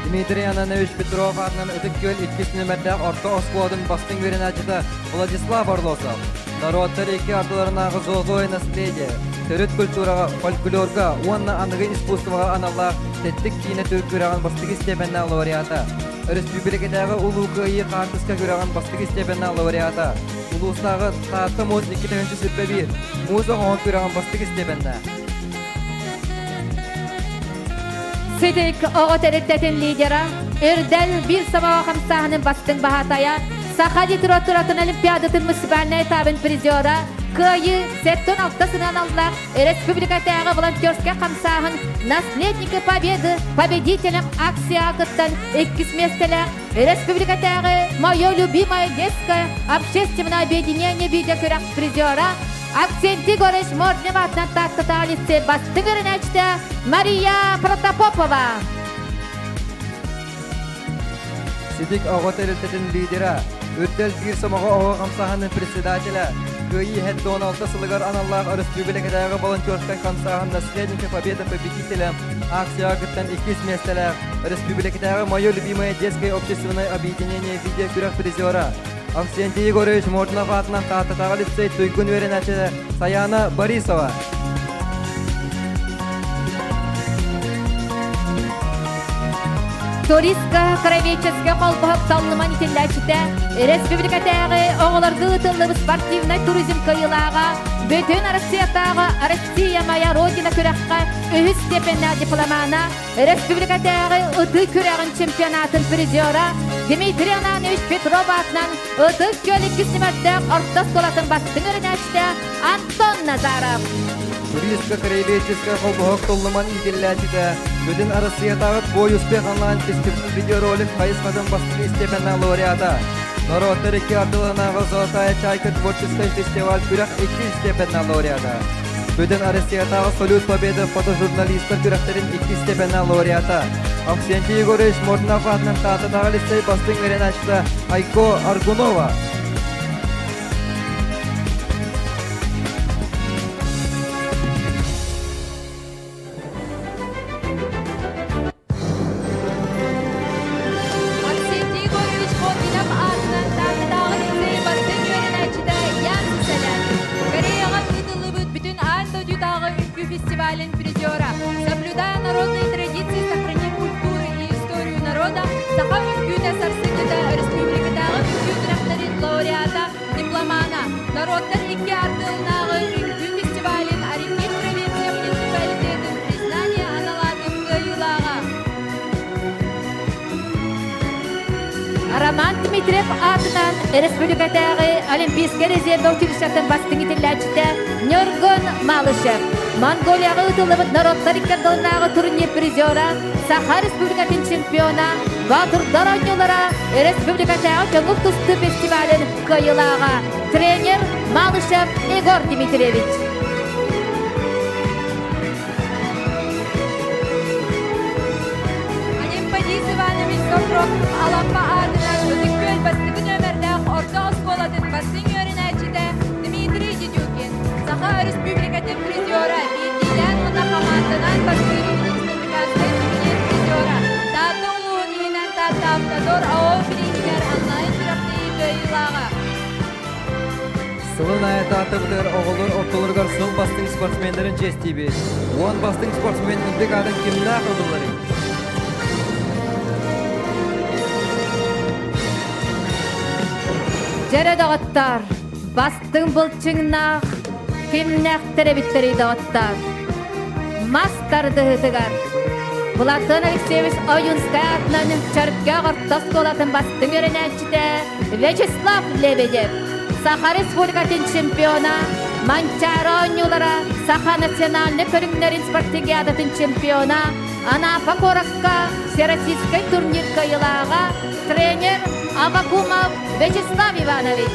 Дмитрий Ананович Петров аатынан Ытык Күөл иккис нүөмэрдээх орто оскуолатын бастыҥ үөрэнээччитэ Владислав Орлосов. Норуоттар икки ардыларынааҕы «Золотое наследие» төрүт культураҕа, фольклорга уонна аныгы искусствоҕа аналлаах тэттик киинэ күрэҕин бастакы степеннээх лауреата, өрөспүүбүлүкэтээҕи Улуу Кыайыы хаартыска күрэҕин бастакы степеннээх лауреата, улуустааҕы Таатта муус 2021 муус оҥоһук күрэҕин бастакы степеннээх. Ситик оҕо тэрилтэтин лидера, Үрдэл биир сомоҕо хамсааһынын бастыҥ баһаатайа, Саха литературатын олимпиадатын муниципальнай этабын призера, Кыайыы 76 сынан аллаах республикатааҕы волонтерскай хамсааһын «Наследники Победы победителям» акцияҕа кыттан иккис миэстэлээх республикатааҕы «Мое любимое детское общественное объединение» видеокүрэх призера Аксентий Егорович Морднев аатынан Тааттатааҕы лицей бастыҥ үөрэнээччитэ Мария Протопопова. Ситик оҕо тэрилтэтин лидера, Үрдэл биир сомоҕо оҕо хамсааһынын председателэ, Кыайыы 76 сылыгар аналлаах өрөспүүбүлүкэтээҕи волонтерскай хамсааһын «Наследники Победы победителя» акцияҕа кыттан иккис миэстэлээх өрөспүүбүлүкэтээҕи «Мое любимое детское общественное объединение» видеокүрэх призера Авсентий Егорович Мордунов аатынан Тааттатааҕы лицей туйгун үөрэнээччитэ Саяна Борисова. Туристка краеведческай холбоһук саллыман итиллээччитэ республикатааҕы оҕолорго ыытыллыбыт спортивнай туризм кыайыылааҕа бүтүн Россиятааҕы Россия моя Родина күрэххэ үһүс степеннээх дипломана Республикатааҕы ытыы күрэҕин чемпионатын призера Дмитрий Ананович Петров аатынан Ытык Күөл иккис нүмэрдээх орто оскуолатын бастыҥ үөрэнээччитэ Антон Назаров. Туристка краеведческай холбоһук туллуман иитиллээччитэ Бүтүн Арассыыйатааҕы Твой успех онлайн фестиваль видеоролик хайысхатын бастакы степеннээх лауреата. Норуоттар икки ардыларынааҕы Золотая чайка творческай фестиваль күрэх икки степеннээх лауреата. Бүтүн Россиятааҕы Салют Победы фотожурналистар күрэхтэрин иккис степеннээх лауреата Авксентий Егорович Мордунов аатынан Тааттатааҕы лицей бастыҥ үөрэнээччитэ Айко Аргунова. Арсентий Егорович Мординов аатынан Тааттатааҕы лицей бастыҥ үөрэнээччитэ Ян Сысолятин, Кореяҕа ыытыллыбыт бүтүн аан дойдутааҕы үҥкүү фестивалын призера, соблюдая народные традиции, сохранив культуру и историю народа, саха үҥкүүтэ сарсыҥҥыта республикатааҕы үҥкүү күрэхтэрин лауреата, дипломана, норуоттар икки ардыларынааҕы үҥкүү фестивалын Оренбург провинция муниципалитетын признание аналаатын кыайыылааҕа. Роман Дмитриев аатынан республикатааҕы Олимпийскай резервэ училищетын бастыҥ итиллээччитэ Ньургун Малышев, Монголияҕа ыытыллыбыт норуоттар икки ардыларынааҕы турнир призера, Саха Республикатын чемпиона, Боотурдар оонньуулара республикатааҕы көҥүл тустуу фестивалын кыайыылааҕа, тренер Малышев Егор Дмитриевич. Анемподист Иванович Софронов Алампа аатынан Ытык Күөл бастакы нүөмэрдээх орто оскуолатын бастыҥ үөрэнээччитэ Дмитрий Дедюкин, Саха Өрөспүүбүлүкэтин призера, биирдиилээн уонна хамаанданан бастыыр республиканскай турнир призера, Таатта улууһун иһинэн Таатта Автодор АО бирииһигэр онлайн күрэхтэһии кыайыылааҕа. Сылын аайы Тааттабытыгар оҕолор ортолоругар сыл бастыҥ спортсменнарын чиэстиибит. Уон бастыҥ спортсмен үрдүк аатын кимнээх ыллыларый? Дьэрэ доҕоттор, бастыҥ былчыҥнаах кимнээхтэр эбиттэрий доҕоттор? Мас тардыһыытыгар Платон Алексеевич Ойунскай аатынан Чөркөөх орто оскуолатын бастыҥ үөрэнээччитэ Вячеслав Лебедев, Саха Республикатын чемпиона, Манчаары оонньуулара Саха национальнай көрүҥнэрин спартакиадатын чемпиона, Анапа куоракка Всероссийскай турнир кыайыылааҕа, тренер Авакумов Вячеслав Иванович.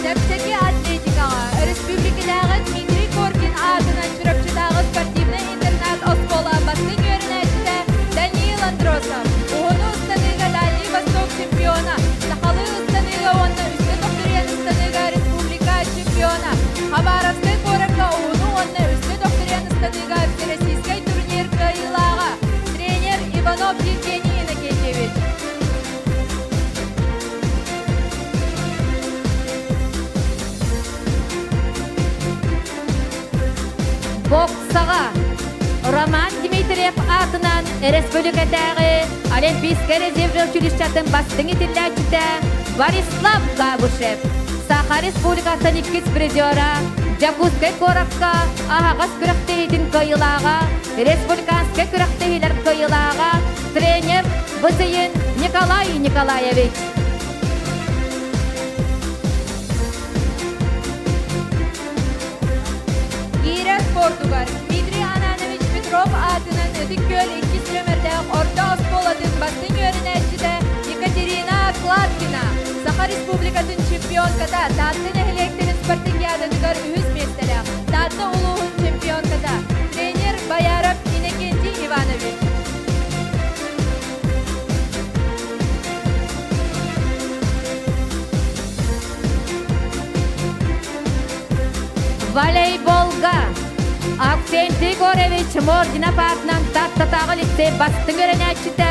Чэпчэки атлетикаҕа өрөспүүбүлүкэтээҕи Дмитрий Коркин аатынан Чурапчытааҕы спортивнай интернат оскуола бастыҥ үөрэнээччитэ Даниил Андросов, уһуну ыстаныыга Дальний Восток чемпиона, сахалыы ыстаныыга уонна үстэ төхтүрүйэн ыстаныыга республика чемпиона, Хабаровскай куоракка уһуну уонна үстэ төхтүрүйэн ыстаныыга Всероссийскай турнир кыайыылааҕа, тренер Иванов Евгений Иннокентьевич. Боксаҕа Роман Дмитриев аатынан республикатааҕы Олимпийскай резервэ училищетын бастыҥ итиллээччитэ Борислав Габышев, Саха Республикатын иккис призера, Дьокуускай куоракка аһаҕас күрэхтэһиитин кыайыылааҕа, республиканскай күрэхтэһиилэр кыайыылааҕа, тренер Бысыйын Николай Николаевич. Киирэ спордугар Дмитрий Ананович Петров аатынан Ытык Күөл иккис нүөмэрдээх орто оскуолатын бастыҥ үөрэнээччитэ Екатерина Кладкина, Саха Республикатын чемпионката, Таатта нэһилиэктэрин спартакиадатыгар үһүс миэстэлээх, Таатта улууһун чемпионката, тренер Бояров Иннокентий Иванович. Волейболга Аксентий Егорович Мординов аатынан Тааттатааҕы лицей бастыҥ үөрэнээччитэ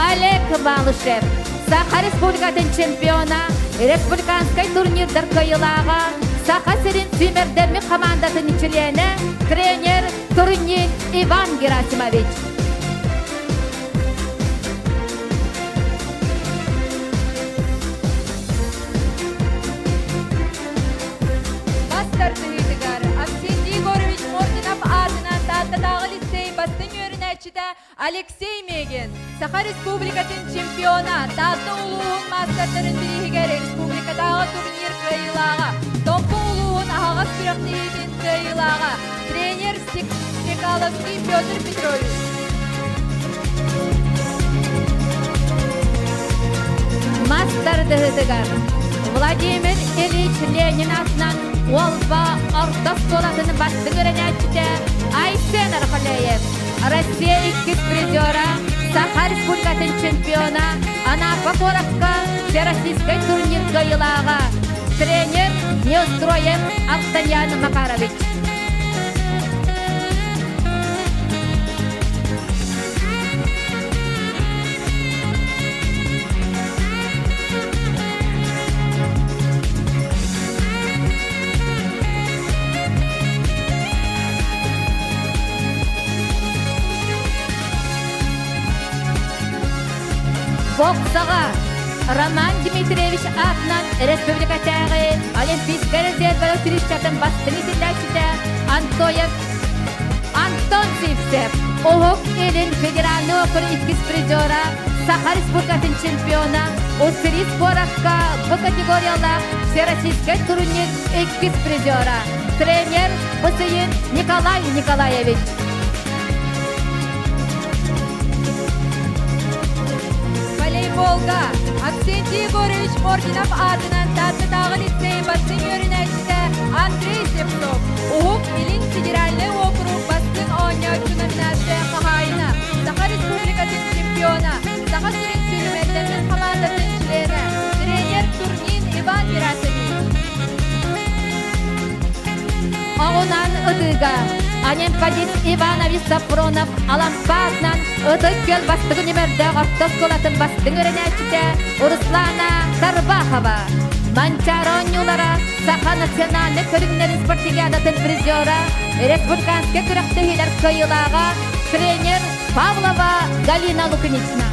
Олег Малышев, Саха Республикатын чемпиона, республиканскай турнирдар кыайыылааҕа, Саха сирин сүүмэрдэммит хамаандатын чилиэнэ, тренер Турнин Иван Герасимович. Бас тардыһыытыгар Арсений Егорович Мординов аатынан Тааттатааҕы лицей бастыҥ үөрэнээччитэ Алексей Мегин, Саха Республикатын чемпиона, Таатта улууһун маастардарын бирииһигэр республикатааҕы турнир кыайыылааҕа, Томпо улууһун аһаҕас күрэхтэһиитин кыайыылааҕа, тренер Стрекаловский Петр Петрович. Мас тардыһыытыгар Владимир Ильич Ленин аатынан Уолба орто оскуолатын бастыҥ үөрэнээччитэ Айсен Архалеев, Россия иккис призера, Саха Республикатын чемпиона, Анапа куоракка Всероссийскай турнир кыайыылааҕа, тренер Неустроев Автаньян Макарович. Боксаҕа Роман Дмитриевич аатынан республикатааҕы Олимпийскай резервэ училищетын бастыҥ итиллээччитэ Антоев Антон Сивцев, Уһук Илин федеральный округ иккис призера, Саха Республикатын чемпиона, Уссурийск куоракка бу категориялаах Всероссийскай турнир иккис призера, тренер Бысыйын Николай Николаевич. Волейболга Аксентий Егорович Мординов аатынан Тааттатааҕы лицей бастыҥ үөрэнээччитэ Андрей Слепцов, Уһук Илин федеральнай уокурук бастыҥ оонньооччу номинация хаһаайына, Саха Республикатын чемпиона, Саха сирин сүүрүмэрдэммит хамаандатын чилиэнэ, тренер Турнин Иван Герасимович. Оҕунан ытыыга. Анемподист Иванович Сафронов Алампаатынан Ытык Күөл бастыҥ нүмердээх орто оскуолатын бастыҥ үөрэнээччитэ Руслана Тарбахова. Манчаары оонньуулара Саха национальнай көрүҥнэрин спартакиадатын призера, республиканскай күрэхтэһиилэр кыайыылааҕа, тренер Павлова Галина Лукинична.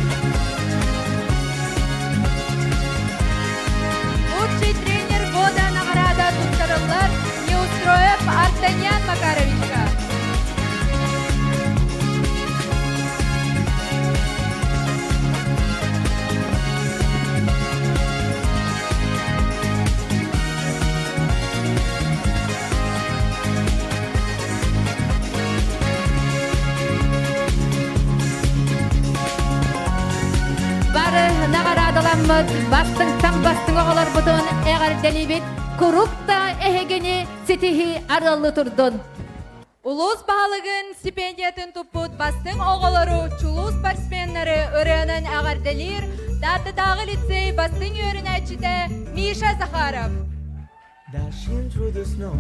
Лучший тренер года наҕараада туттарыллар Неустроев Артаньян Макаровичка. Бары наҕараадаламмыт бастыҥтан бастыҥ оҕолорбутун эҕэрдэлиибит куруук да эһигини ситиһии арыаллыы турдун. Улуус баһылыгын стипендиятын туппут бастыҥ оҕолору, чулуу спортсменнары ырыанан эҕэрдэлиир Тааттатааҕы лицей бастыҥ үөрэнээччитэ Миша Захаров. Dashing through the snow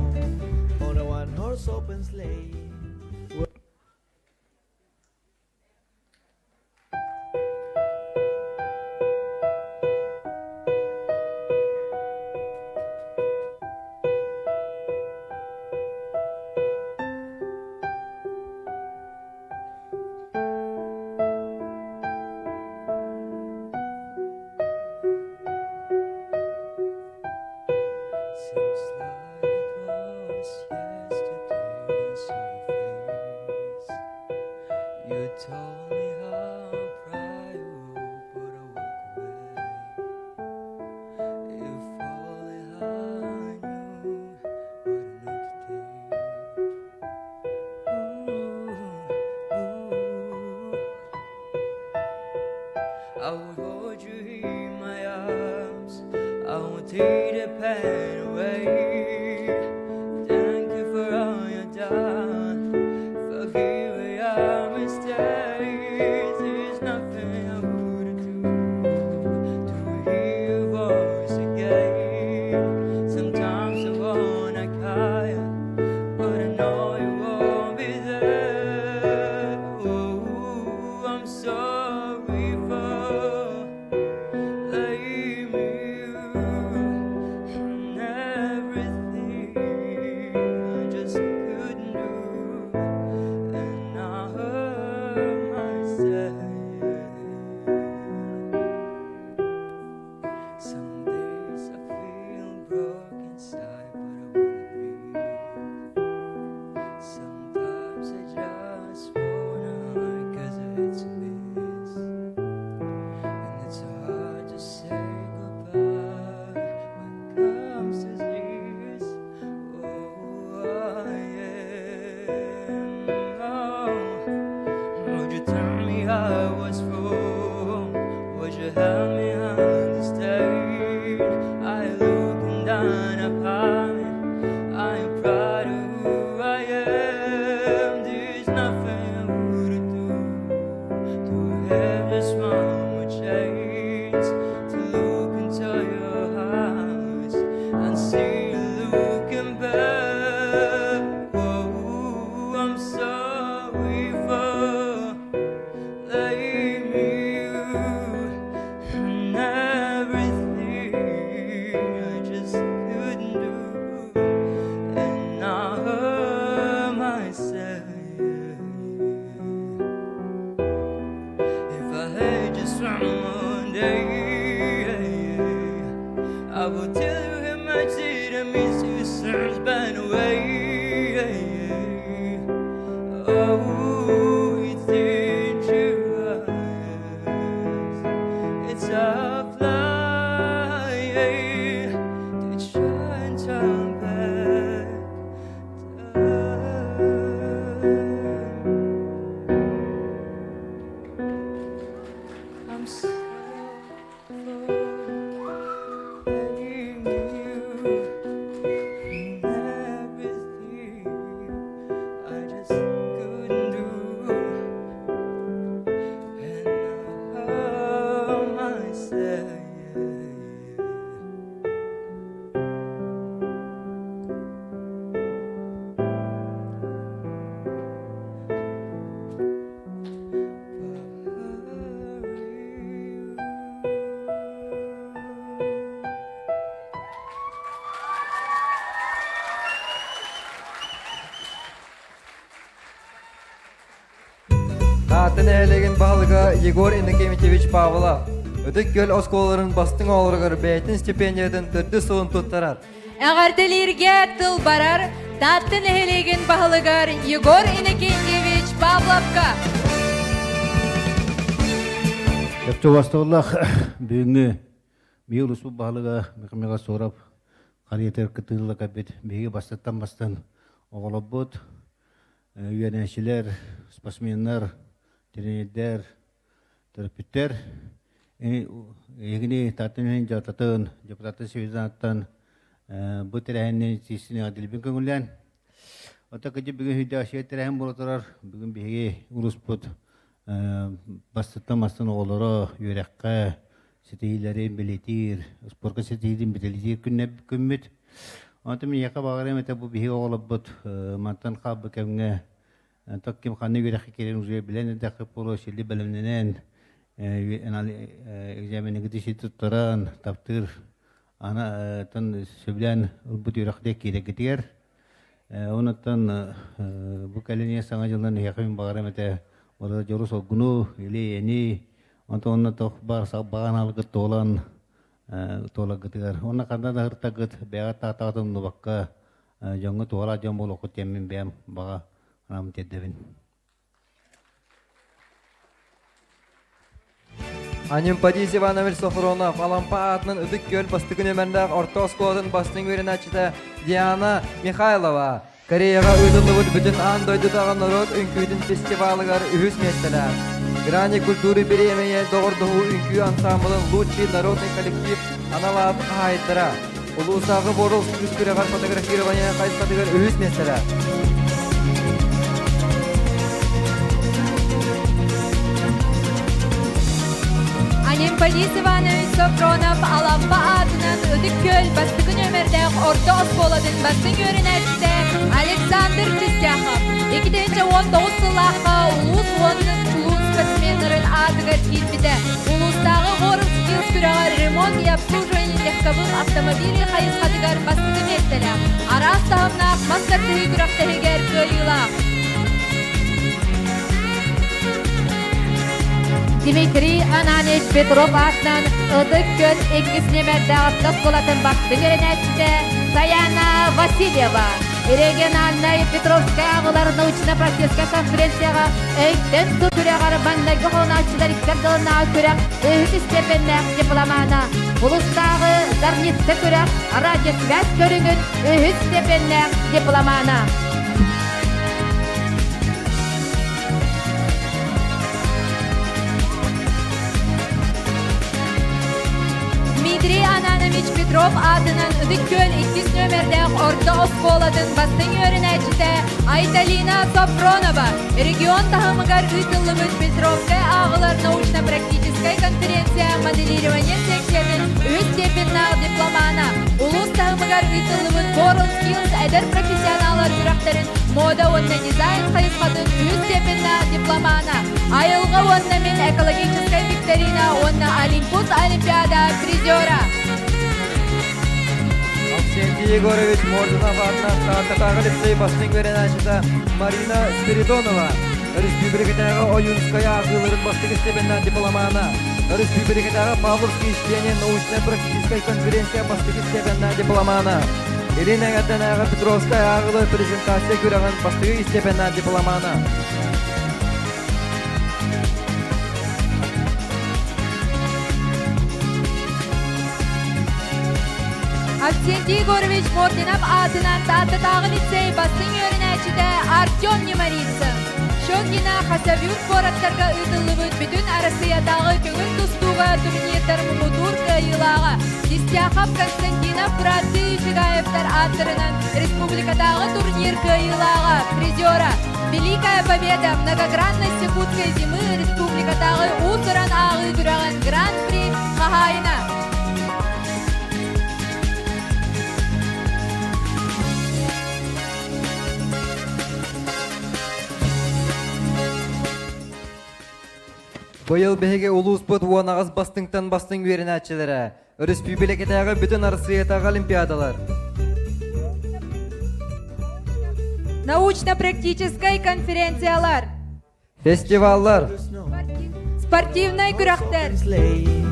on a one-horse open sleigh. Seems like it was yesterday when I saw your face. You told me how proud you were, but I walk away. If only I knew what I know today. Ooh, ooh. I will hold you in my arms. I will take the pain away. Thank you for all you've done. Forgive me our mistakes. There's nothing I wouldn't do to hear your voice again. Sometimes I wanna cry, but I know you won't be there. Oh, I'm sorry for blaming you and everything I just couldn't do, and I hurt myself. Some days I feel broke inside, but I wanna breathe. Sometimes I just wanna hide 'cause I hate to miss. And it's so hard to say goodbye when it comes to this. Oh, yeah. Oh. Would you tell me I was wrong? Would you help me understand? I looking down upon me. I am proud of who I am. There's nothing I wouldn't do to have just one more chance to look into your eyes and see you looking back. Oh, I'm sorry for blaming you and everything I just couldn't do, and I hurt myself. If I had just one more day, I would tell you how much it means to since been away. Oh, it's dangerous. It's a fly to try and turn back time. I'm sorry for letting you and everything I just couldn't do, and I hurt myself. баһылыга Егор Иннокентьевич Павлов Ытык Күөл оскуолаларын бастыҥ оҕолоругар бэйэтин стипендиятын төрдүс сылын туттарар. Эҕэрдэлииргэ тыл барар Таатта нэһилиэгин баһылыгар Егор Иннокентьевич Павловка. Өптө бүгүҥҥү биир улуспут баһылыга Михаил Соров харыйатыгар кытыылла кэлбит биһиги бастаттан бастан оҕолорбут, үөрэнээччилэр, спортсменнар, тренердэр, төрөппүттэр эһигини Таатта нэһилиэгин дьаһалтатын депутатын Светланаттан бу тэрээһини сиссин эҕэрдэлиибин көҥүллээн. Оттон кырдьык бүгүн сүрдээх үчүгэй тэрээһин буола турар. Бүгүн биһиги улууспут бастыттан бастын оҕолоро үөрэххэ ситиһиилэрин бэлиэтиир, спорка ситиһиитин бэлиэтиир күммүт. Онтон миэхэ баҕарыам этэ бу биһиги оҕолорбут мантан хаалбыт кэмҥэ Онтон ким ханна үөрэххэ киирэн уже билэн эрдэххэ буолуо, силли бэлэмнэнэн, экзаменыгыты сити туттаран, таптыыр ана тан сөбүлээн ылбыт үөрэх диэки киирэргитигэр. Онуттан бу кэлин саҥа дьылынан эһиэхэ мин баҕарам этэ барыта дьолу-соргуну, или-эйэни, онтон онно туох баар баҕа аналгыт туолан туоларгытыгар. Уонна ханна да ыһыртаргыт бэйэҕит таатаҕытын умнубакка дьоҥҥо туһалаах дьон буолуоххут диэммин бэйэм баҕа санаабын тиэрдэбин. Анемподист Иванович Софронов Алампа аатынан Ытык Күөл бастакы нүөмэрдээх орто оскуолатын бастыҥ үөрэнээччитэ Диана Михайлова Кореяҕа ыытыллыбыт бүтүн аан дойдутааҕы норуот үҥкүүтүн фестивалыгар үһүс миэстэлээх. Грани культуры бириэмийэ доҕордоһуу үҥкүү ансаамбылын лучший народный коллектив анал аат хаһаайыттара. Улуустааҕы Борол кыыс күрэҕэр фотографирование хайысхатыгар үһүс миэстэлээх. Анемподист Иванович Софронов Алампа аатынан Ытык Күөл бастакы нүөмэрдээх орто оскуолатын бастыҥ үөрэнээччитэ Александр Чистяхов 2019 сыллаахха улуус уонна улуус спортсменнарын аатыгар киирбитэ. Улуустааҕы WorldSkills күрэҕэр ремонт и обслуживание легковых автомобилей хайысхатыгар бастакы миэстэлээх, араас таһымнаах мас тардыһыы күрэхтэһигэр кыайыылаах. Дмитрий Ананич Петров аатынан Ытык Күөл иккис нүөмэрдээх орто оскуолатын бастыҥ үөрэнээччитэ Саяна Васильева региональнай Петровскай аҕалар научно-практическай конференцияҕа өйтөн тыл күрэҕэр маҥнайгы холонооччулар икки ардыларынааҕы күрэх үһүс истиэпэннээх дипломана, Улустааҕы Зарница күрэх радиосвязь көрүҥүн үһүс степеннээх дипломана. Дмитрий Ананович Петров аатынан Ытык Күөл иккис нүөмэрдээх орто оскуолатын бастыҥ үөрэнээччитэ Айталина Софронова регион таһымыгар ыытыллыбыт Петровскай ааҕылар научно-практическай конференция моделирование секциятын үһүс степеннаах дипломана, улуус таһымыгар ыытыллыбыт World Skills эдэр профессионаллар күрэхтэрин мода уонна дизайн хайысхатын үһүс степеннаах дипломана, айылҕа уонна мин экологическай викторина уонна Олимпус Олимпиада призера. Авксентий Егорович Мордунов аатынан Тааттатааҕы лицей бастыҥ үөрэнээччитэ Марина Спиридонова, Өрөспүүбүлүкэтээҕи Ойуунскай ааҕыыларын бастакы степеннээх дипломана, Өрөспүүбүлүкэтээҕи Павловский чтение научнай-практическай конференция бастакы степеннээх дипломана, Илин Эҥэрдэнээҕи Петровскай ааҕыылар презентация күрэҕин бастакы степеннээх дипломана. Авксентий Егорович Мординов аатынан Тааттатааҕы лицей бастыҥ үөрэнээччитэ Артем Немарицын. Щекина Хасавюрт куораттарга ыытыллыбыт бүтүн Арассыыйатааҕы көҥүл тустууга турнирдар муҥутуур кыайыылааҕа Кистяхов Константинов бырааттыы Ичигаевтар ааттарынан республикатааҕы турнир кыайыылааҕа, призера Великая Победа многогранность якутской зимы республикатааҕы уус-уран ааҕыы күрэҕин Гран-при хаһаайына. Быйыл биһиги улууспут 18 бастыҥтан бастыҥ үөрэнээччилэрэ өрөспүүбүлүкэтээҕи бүтүн Арассыыйатааҕы олимпиадалар Научно-практическай конференциялар фестиваллар. Спортивнай күрэхтэр.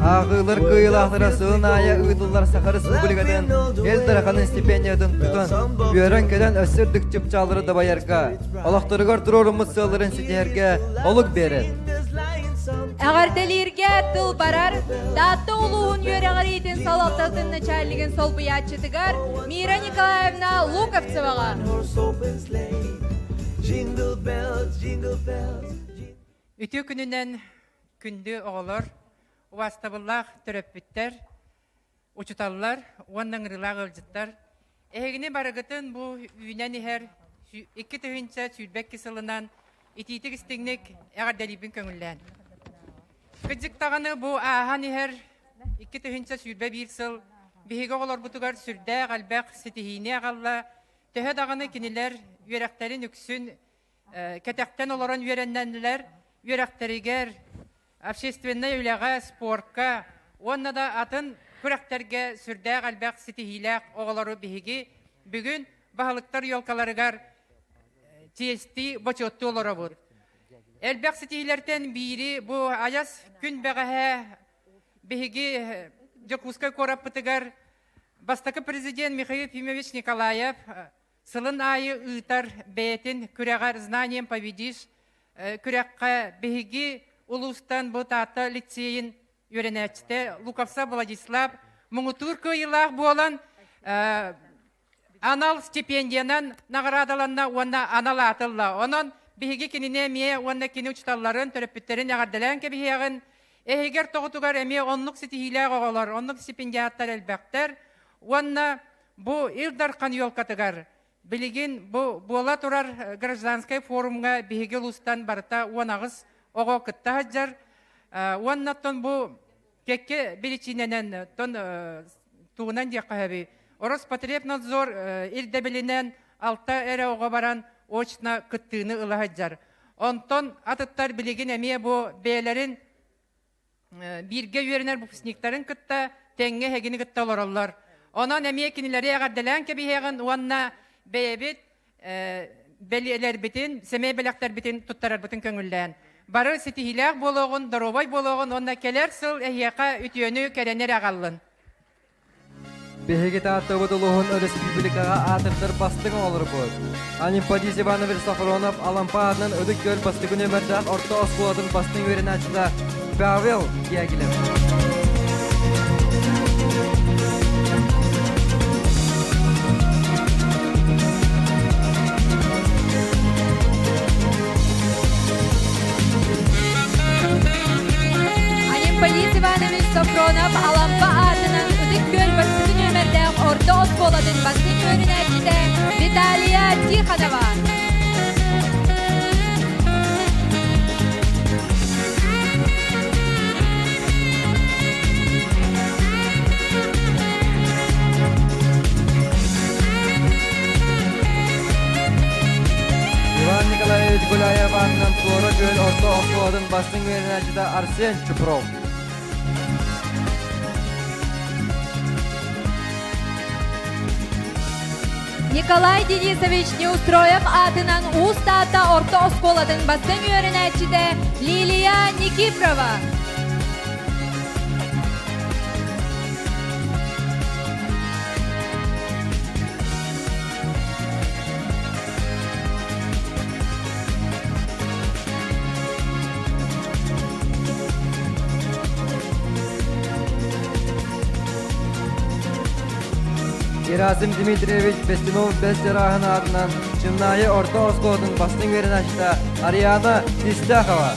Ааҕыылар кыайыылаахтара сылын аайы ыытыллар Саха Республикатын Ил Дарханын стипендиятын тутан, үөрэн-көтөн өссө үрдүк чыпчааллары дабайарга, олохторугар туруоруммут сыалларын ситиһэргэ олук биэрэр. Эҕэрдэлииргэ тыл барар Таатта улууһун үөрэҕириитин салалтатын начальнигын солбуйааччытыгар Мира Николаевна Луковцеваҕа. Үтүө күнүнэн күндү оҕолор, убаастабыллаах төрөппүттэр, учуталлар уонна ыҥырыылаах ыалдьыттар. Эһигини барыгытын бу үүнэн иһэр 2022 сылынан итиитик истиҥник эҕэрдэлиибин көҥүллээн. Кырдьык даҕаны бу ааһан иһэр 2021 сыл биһиги оҕолорбутугар сүрдээх элбэх ситиһиини аҕалла. Төһө даҕаны кинилэр үөрэхтэрин үксүн кэтэхтэн олорон үөрэннэннилэр, үөрэхтэригэр, общественнай үлэҕэ, спорка уонна да атын күрэхтэргэ сүрдээх элбэх ситиһиилээх оҕолору биһиги бүгүн баһылыктар елкаларыгар чиэстии, бочуоттуу олоробут. Элбэх ситиһиилэртэн биири бу айас күн бэҕэһээ биһиги Дьокуускай куораппытыгар бастакы президент Михаил Ефимович Николаев Сылын аайы ыытар бэйэтин күрэҕэр «Знанием победишь» күрэххэ биһиги улуустан бу Таатта лицейин үөрэнээччитэ Луковцев Владислав муҥутуур кыайыылаах буолан анал стипендиянан наҕараадаланна уонна анал аатылла. Онон биһиги кинини эмиэ уонна кини учууталларын, төрөппүттэрин эҕэрдэлээн кэбиһиэҕин. Эһигэр тоҕотугар эмиэ оннук ситиһиилээх оҕолор, оннук стипендиаттар элбэхтэр. Уонна Бу Ил Дархан елкатыгар билигин бу буола турар гражданскай форумҥа биһиги улуустан барыта 18 оҕо кытта сылдьар. Уонна оттон бу кэккэ биричиинэнэн тон тугунан диэххэ сөбүй Роспотребнадзор ирдэбилинэн алта эрэ оҕо баран очно кыттыыны ыла сылдьар. Онтон атыттар билигин эмиэ бу бэйэлэрин бииргэ үөрэнэр выпускниктарын кытта тэҥҥэ эһигини кытта олороллор. Онон эмиэ кинилэри эҕэрдэлээн кэбиһиэҕин уонна бэйэбит бэлиэлэрбитин, сэмэй бэлэхтэрбитин туттарарбытын көҥүллээн. Бары ситиһиилээх буолуоҕун, доруобай буолуоҕун уонна кэлэр сыл эһиэхэ үтүөнү, кэрэни эрэ аҕаллын. Биһиги Тааттабыт улууһун өрөспүүбүлүкэҕэ аатырдар бастыҥ оҕолорбут. Анемподист Иванович Софронов Алампа аатынан Ытык Күөл бастакы нүөмэрдээх орто оскуолатын бастыҥ үөрэнээччитэ Павел Дягилев. Анемподист Иванович Софронов Алампа аатынан Ытык Күөл бастакы нүөмэрдээх орто оскуолатын бастыҥ үөрэнээччитэ Виталия Тихонова. Иван Николаевич Гуляев аатынан Туора Күөл орто оскуолатын бастыҥ үөрэнээччитэ Арсен Чупров. Николай Денисович Неустроев аатынан Уус Таатта орто оскуолатын бастыҥ үөрэнээччитэ Лилия Никифорова. Герасим Дмитриевич Бестинов бэс чарааһын аатынан Чымнаайы орто оскуолатын бастыҥ үөрэнээччитэ Ариана Тистяхова.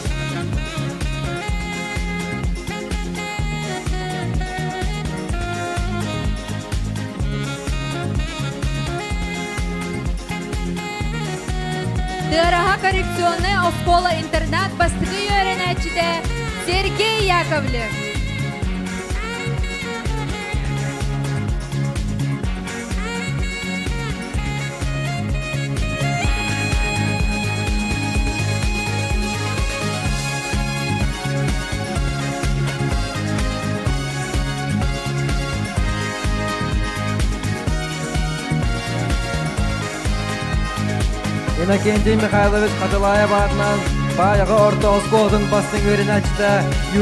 Тыараһа коррекционнай оскуола-интернат бастакы үөрэнээччитэ Сергей Яковлев. Иннокентий Михайлович Хатылаев аатынан Баайаҕа орто оскуолатын бастыҥ үөрэнээччитэ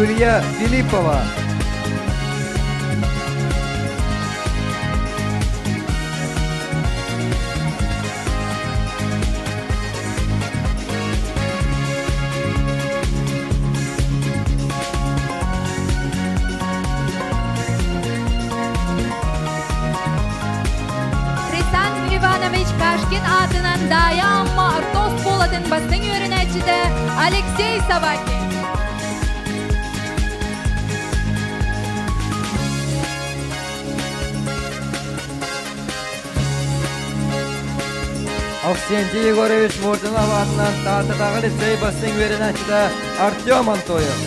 Юлия Филиппова. Христант Иванович Кашкин аатынан Даайа Амма орто оскуолатын бастыҥ үөрэнээччитэ Алексей Собакин. Авсентий Егорович Мурдинов аатынан Тааттатааҕы лицей бастыҥ үөрэнээччитэ Артем Антоев.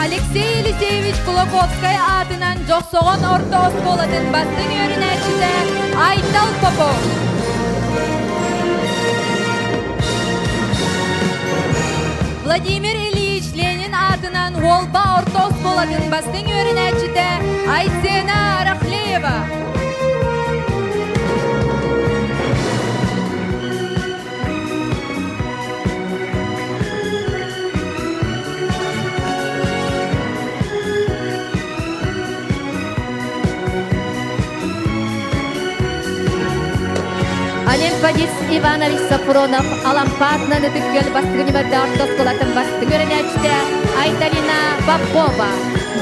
Алексей Елисеевич Кулаковскай аатынан Дьохсоҕон орто оскуолатын бастыҥ үөрэнээччитэ Айтал Попов. Владимир Ильич Ленин аатынан Уолба орто оскуолатын бастыҥ үөрэнээччитэ Айсена Рахлеева. Олимпадис Иванович Сафронов Алампаатынан Ытык Күөл бастыҥ ньымардаах орто оскуолатын бастыҥ үөрэнээччитэ Айталина Попова,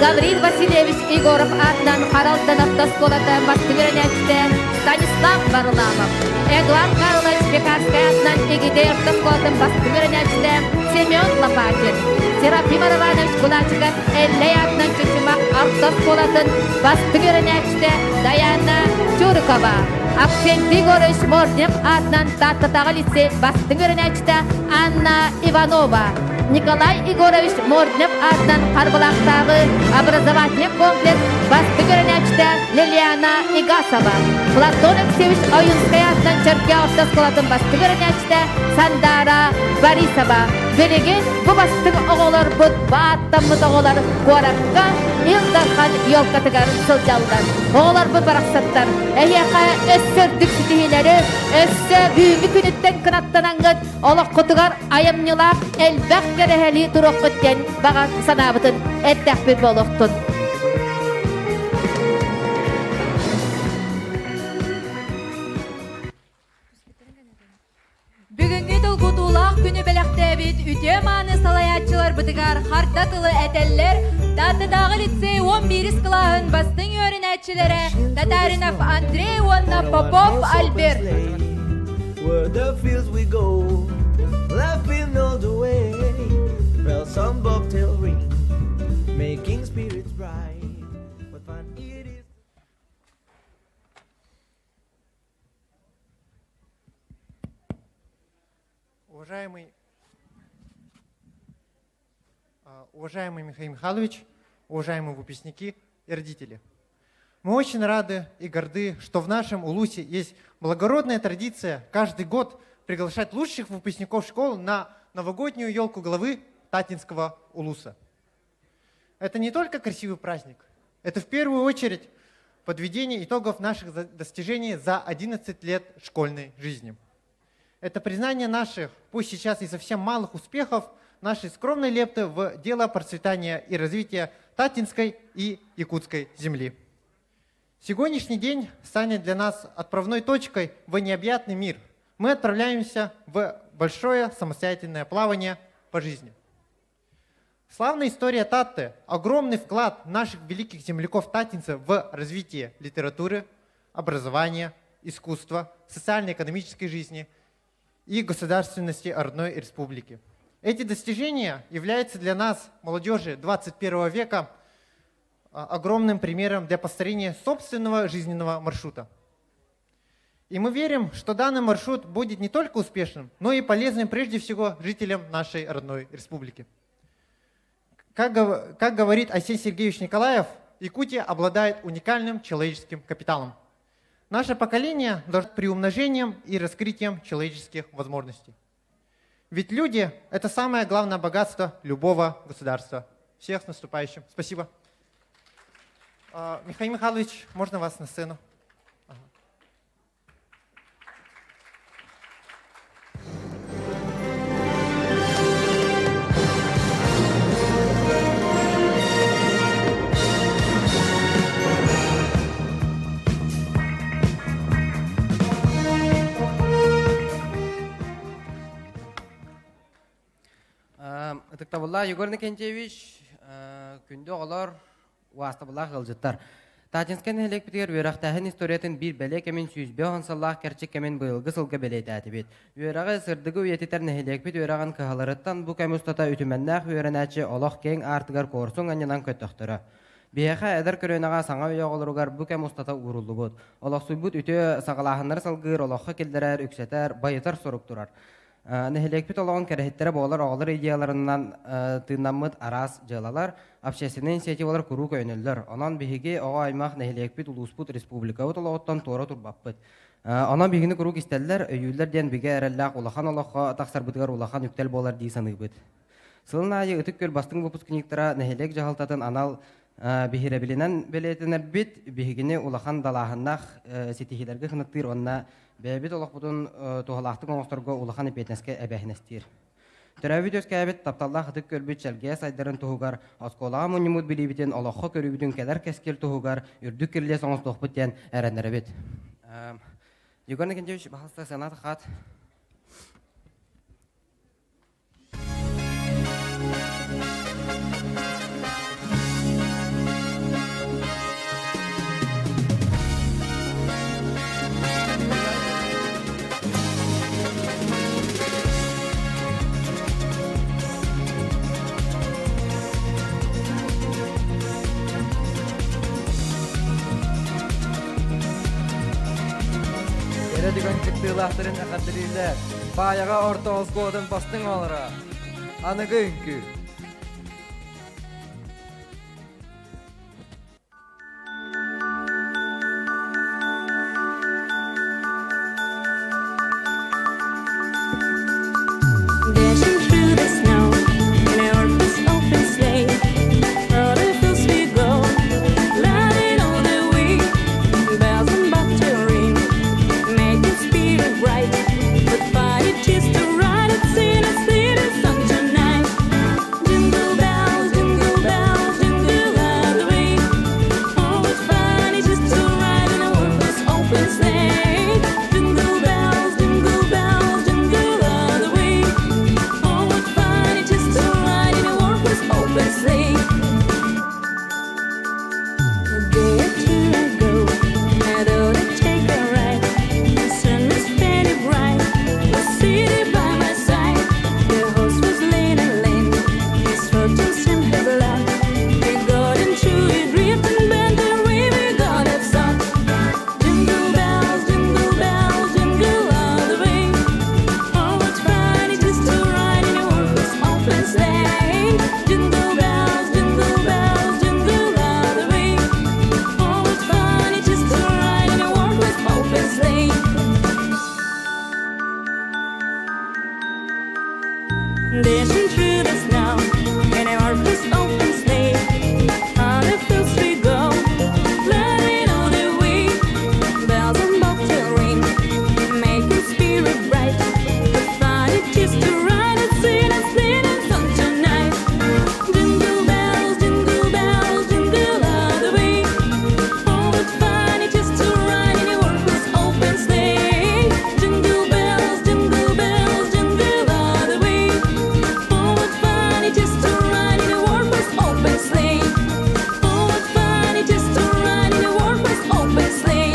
Гаврил Васильевич Егоров аатынан Харалдан орто оскуолата бастыҥ үөрэнээччитэ Станислав Варламов, Эдуард Карлович Пекарскай аатынан Игидэй орто оскуолатын бастыҥ үөрэнээччитэ Семен Лопатин, Серафим Иванович Кулачиков Эллэй аатынан Чычымах орто оскуолатын бастыҥ үөрэнээччитэ Даяна Чурикова, Аксентий Егорович Морднев аатынан Тааттатааҕы лицей бастыҥ үөрэнээччитэ Анна Иванова, Николай Егорович Морднев аатынан Харбалаахтааҕы образовательный комплекс бастыҥ үөрэнээччитэ Лилиана Игасова, Платон Алексеевич Ойунскай аатынан Чөркөөх орто оскуолатын бастыҥ үөрэнээччитэ Сандаара Борисова. Билигин бу бастыҥ оҕолорбут бааттаммыт оҕолор куоракка Ил Дархан елкатыгар сылдьаллар. Оҕолорбут барахсаттар, эһиэхэ өссө үрдүк ситиһиилэри, өссө бүгүҥҥү күнүттэн кынаттанаҥҥыт олоххутугар айымньылаах элбэх кэрэһэлии туруоххут диэн баҕа санаабытын эттэхпит буолуохтун. Бүгүҥҥү долгутуулаах күнү бэлэхтээбит үтүө-мааны салайааччыларбытыгар харда тылы этэллэр Тааттатааҕы лицей 11 кылааһын бастыҥ үөрэнээччилэрэ Татаринов Андрей уонна Попов Альберт. Where the fields we go, laughing all the way. Bells on bobtail ring, making spirits bright. What fun it is. Уважаемый, уважаемый Михаил Михайлович, уважаемые выпускники и родители. Мы очень рады и горды, что в нашем Улусе есть благородная традиция каждый год приглашать лучших выпускников школ на новогоднюю елку главы Татинского Улуса. Это не только красивый праздник, это в первую очередь подведение итогов наших достижений за 11 лет школьной жизни. Это признание наших, пусть сейчас и совсем малых успехов, нашей скромной лепты в дело процветания и развития Татинской и Якутской земли. Сегодняшний день станет для нас отправной точкой в необъятный мир. Мы отправляемся в большое самостоятельное плавание по жизни. Славная история Татты – огромный вклад наших великих земляков-татинцев в развитие литературы, образования, искусства, социально-экономической жизни и государственности родной республики. Эти достижения являются для нас, молодежи 21 века, огромным примером для построения собственного жизненного маршрута. И мы верим, что данный маршрут будет не только успешным, но и полезным прежде всего жителям нашей родной республики. Как, как говорит Айсен Сергеевич Николаев, Якутия обладает уникальным человеческим капиталом. Наше поколение должно приумножением и раскрытием человеческих возможностей. Ведь люди – это самое главное богатство любого государства. Всех с наступающим. Спасибо. А, Михаил Михайлович, можно вас на сцену? Ытыктабыллаах Егор Никентьевич, күндү оҕолор, Уастабыллаах ыалдьыттар. Татинскай нэһилиэкпитигэр үөрэхтээһин историятын биир бэлиэ кэмин 105 сыллаах кэрчик кэмин быйылгы сылга бэлиэтээтибит. Үөрэҕи, сырдыгы үйэтитэр нэһилиэкпит үөрэҕин кыһаларыттан бу кэм устата үтүмэннээх үөрэнээччи олох киэҥ аартыгар куорсун анньынан көттөхтөрө. Биһиэхэ эдэр көлүөнэҕэ саҥа үйэ оҕолоругар бу кэм устата ууруллубут, олохсуйбут үтүө саҕалааһыннары салгыыр, олоххо киллэрэр, үксэтэр, байытар сорук турар. Нэһилиэкпит олоҕун кэрэһиттэрэ буолар оҕолор идеяларынан тыыннаммыт араас дьыалалар, общественнай инициативалар куруук өйөнөллөр. Онон биһиги оҕо аймах нэһилиэкпит, улууспут, республикабыт олоҕуттан туора турбаппыт. Онон биһигини куруук истэллэр, өйүүллэр диэн бигэ эрэллээх улахан олоххо тахсарбытыгар улахан үктэл буолар дии саныыбыт. Сылын аайы Ытык Күөл бастыҥ выпускниктара нэһилиэк дьаһалтатын анал биһирэбилинэн бэлиэтэнэрбит биһигини улахан далааһыннаах ситиһиилэргэ кынаттыыр уонна бэйэбит олохпутун туһалаахтык оҥосторго улахан эппиэтинэскэ эбээһинэстиир. Төрөөбүт-үөскээбит тапталлаах ытык көрбүт чэлгийэ сайдарын туһугар оскуолаҕа мунньуммут билиибитин олоххо көрүүбүтүн кэлэр кэскил туһугар үрдүк кирилиэс оҥостуохпут диэн эрэннэрэбит. Егор Никитич, баһылыста сыаната хаат. Кэрэ түгэн кыттыылаахтарын эҕэрдэлииллэр. Баайаҕа орто оскуолатын бастыҥ оҕолоро. Аныгы үҥкүү. Dashing through the snow in our first open sleigh. All the fields we go, learning all the way. Bells and buttering, making spirit bright. But fire cheers to ride and sing a little song tonight. Jingle bells, jingle bells, jingle all the way. Oh, what fun it is to ride in a one-horse open sleigh. Jingle bells, jingle bells, jingle all the way. Oh, what fun it is to ride in a one-horse open sleigh. A day or two ago, I thought I'd take a ride. The sun was very bright, the city by my side. The horse was lean and lame, his fortune seemed his luck. We got into a drift and bent the river got upset. Jingle bells, jingle bells, jingle all the way. Oh, what fun it is to ride in a one-horse open sleigh. Jingle bells, jingle bells, jingle all the way. Oh, what fun it is to ride in a one-horse open sleigh. Dashing through the snow in a one-horse open sleigh. On the fields we go, learning all the way. Bells and bobtail ring, making spirit bright. What fun it is to ride and sing a sleighing song tonight. Jingle bells, jingle bells, jingle all the way. Oh, what fun it is to ride in a one-horse open sleigh. Jingle bells, jingle bells, jingle all the way. Oh, what fun it is to ride in a one-horse open sleigh. Oh, what fun it is to ride in a one-horse open sleigh.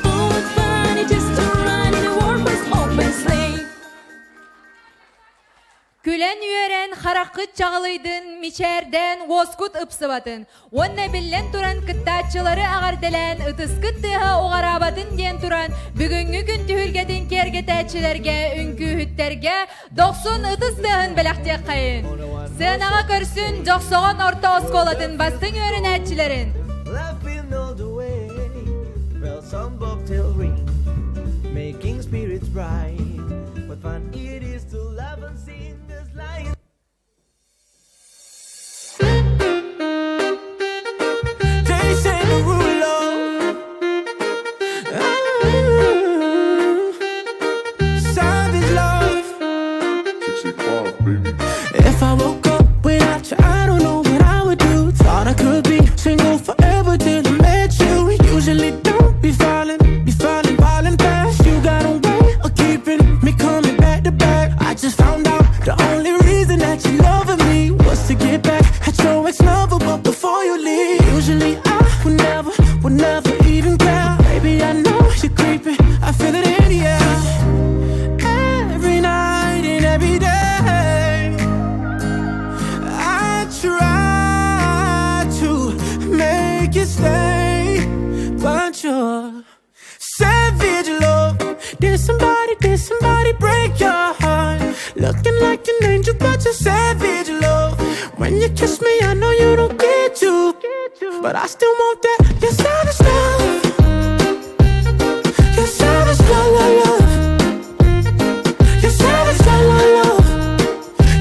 Oh, what fun it is to ride in a one-horse open sleigh. Күлэн үөрэн, хараххыт чаҕылыйдын, мичээрдээн, уоскут ыпсыбатын. Уонна биллэн туран кыттааччылары эҕэрдэлээн, ытыскыт тыаһа уҕараабатын диэн туран, бүгүҥҥү күн түһүлгэтин киэргэтээччилэргэ, үҥкүүһүттэргэ дохсун ытыс тыаһын бэлэхтиэххэйин. Сыанаҕа көрсүн Дьохсоҕон орто оскуолатын бастыҥ үөрэнээччилэрин. on bobtail ring, making spirits bright. What fun it is to laugh and sing this line. Jason Derulo. Savage love. If I woke up without you, I don't know what I would do. Thought I could be single forever till I met you. Usually don't be falling, be falling, falling fast. You got a way of keeping me coming back to back. I just found out the only reason that you loving me was to get back at your ex-lover. But before you leave, usually I would never, would never even care. Baby, I know you're creeping. I feel it in the air. Every night and every day. I try to make you stay, but you're savage love. Did somebody break your heart? Looking like an angel, but you're savage love. When you kiss me, I know you don't get to, but I still want that. Your savage love, your savage love, love, love. Your savage love, love, love.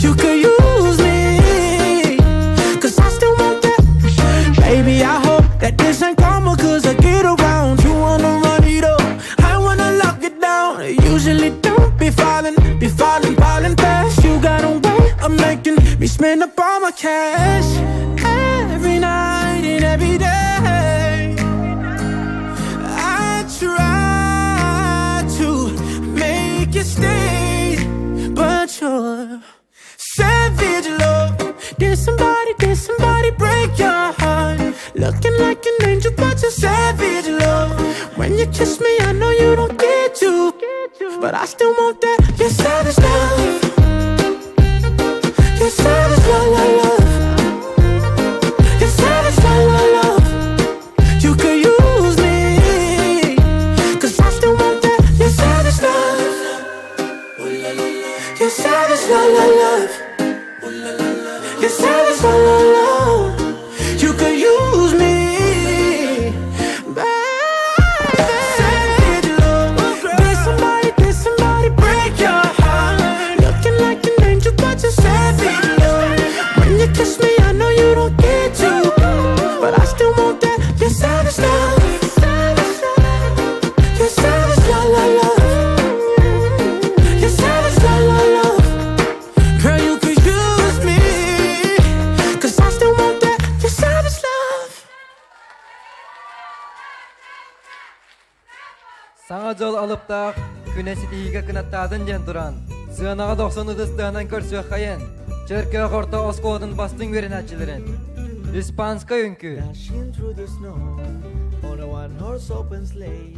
You could use me, cause I still want that. Baby, I hope that this ain't karma, cause I get around. You wanna run it up, I wanna lock it down. Usually don't be falling, be falling, falling fast. You got a way of making me spend up all my cash. Every night and every day. I try to make you stay, but you're savage love. Did somebody break your heart? Looking like an angel, but you're savage love. When you kiss me, I know you don't get to, but I still want that. Your savage love, your savage love, love, love. Your savage love, love, love. You could use me, cause I still want that. Your savage love, your savage love, love, love. Your savage love, love, love. You could use me, baby. Savage love. Did somebody break your heart? Looking like an angel, but you're savage love. When you kiss me, I know you don't get to, but I still want that. Your savage love, your savage love, love, love. Your savage love, love, love. Girl, you could use me, cause I still want that. Your savage love. Саҥа дьыл алыптаах күнэ ситиһиигэ кынаттаатын диэн туран, сыанаҕа дохсун ытыстыһынан көрсүөххэйин, Чөркөөх орто оскуолатын бастыҥ үөрэнээччилэрин, Испанскай үҥкүү. Dashing through the snow on a one horse open sleigh.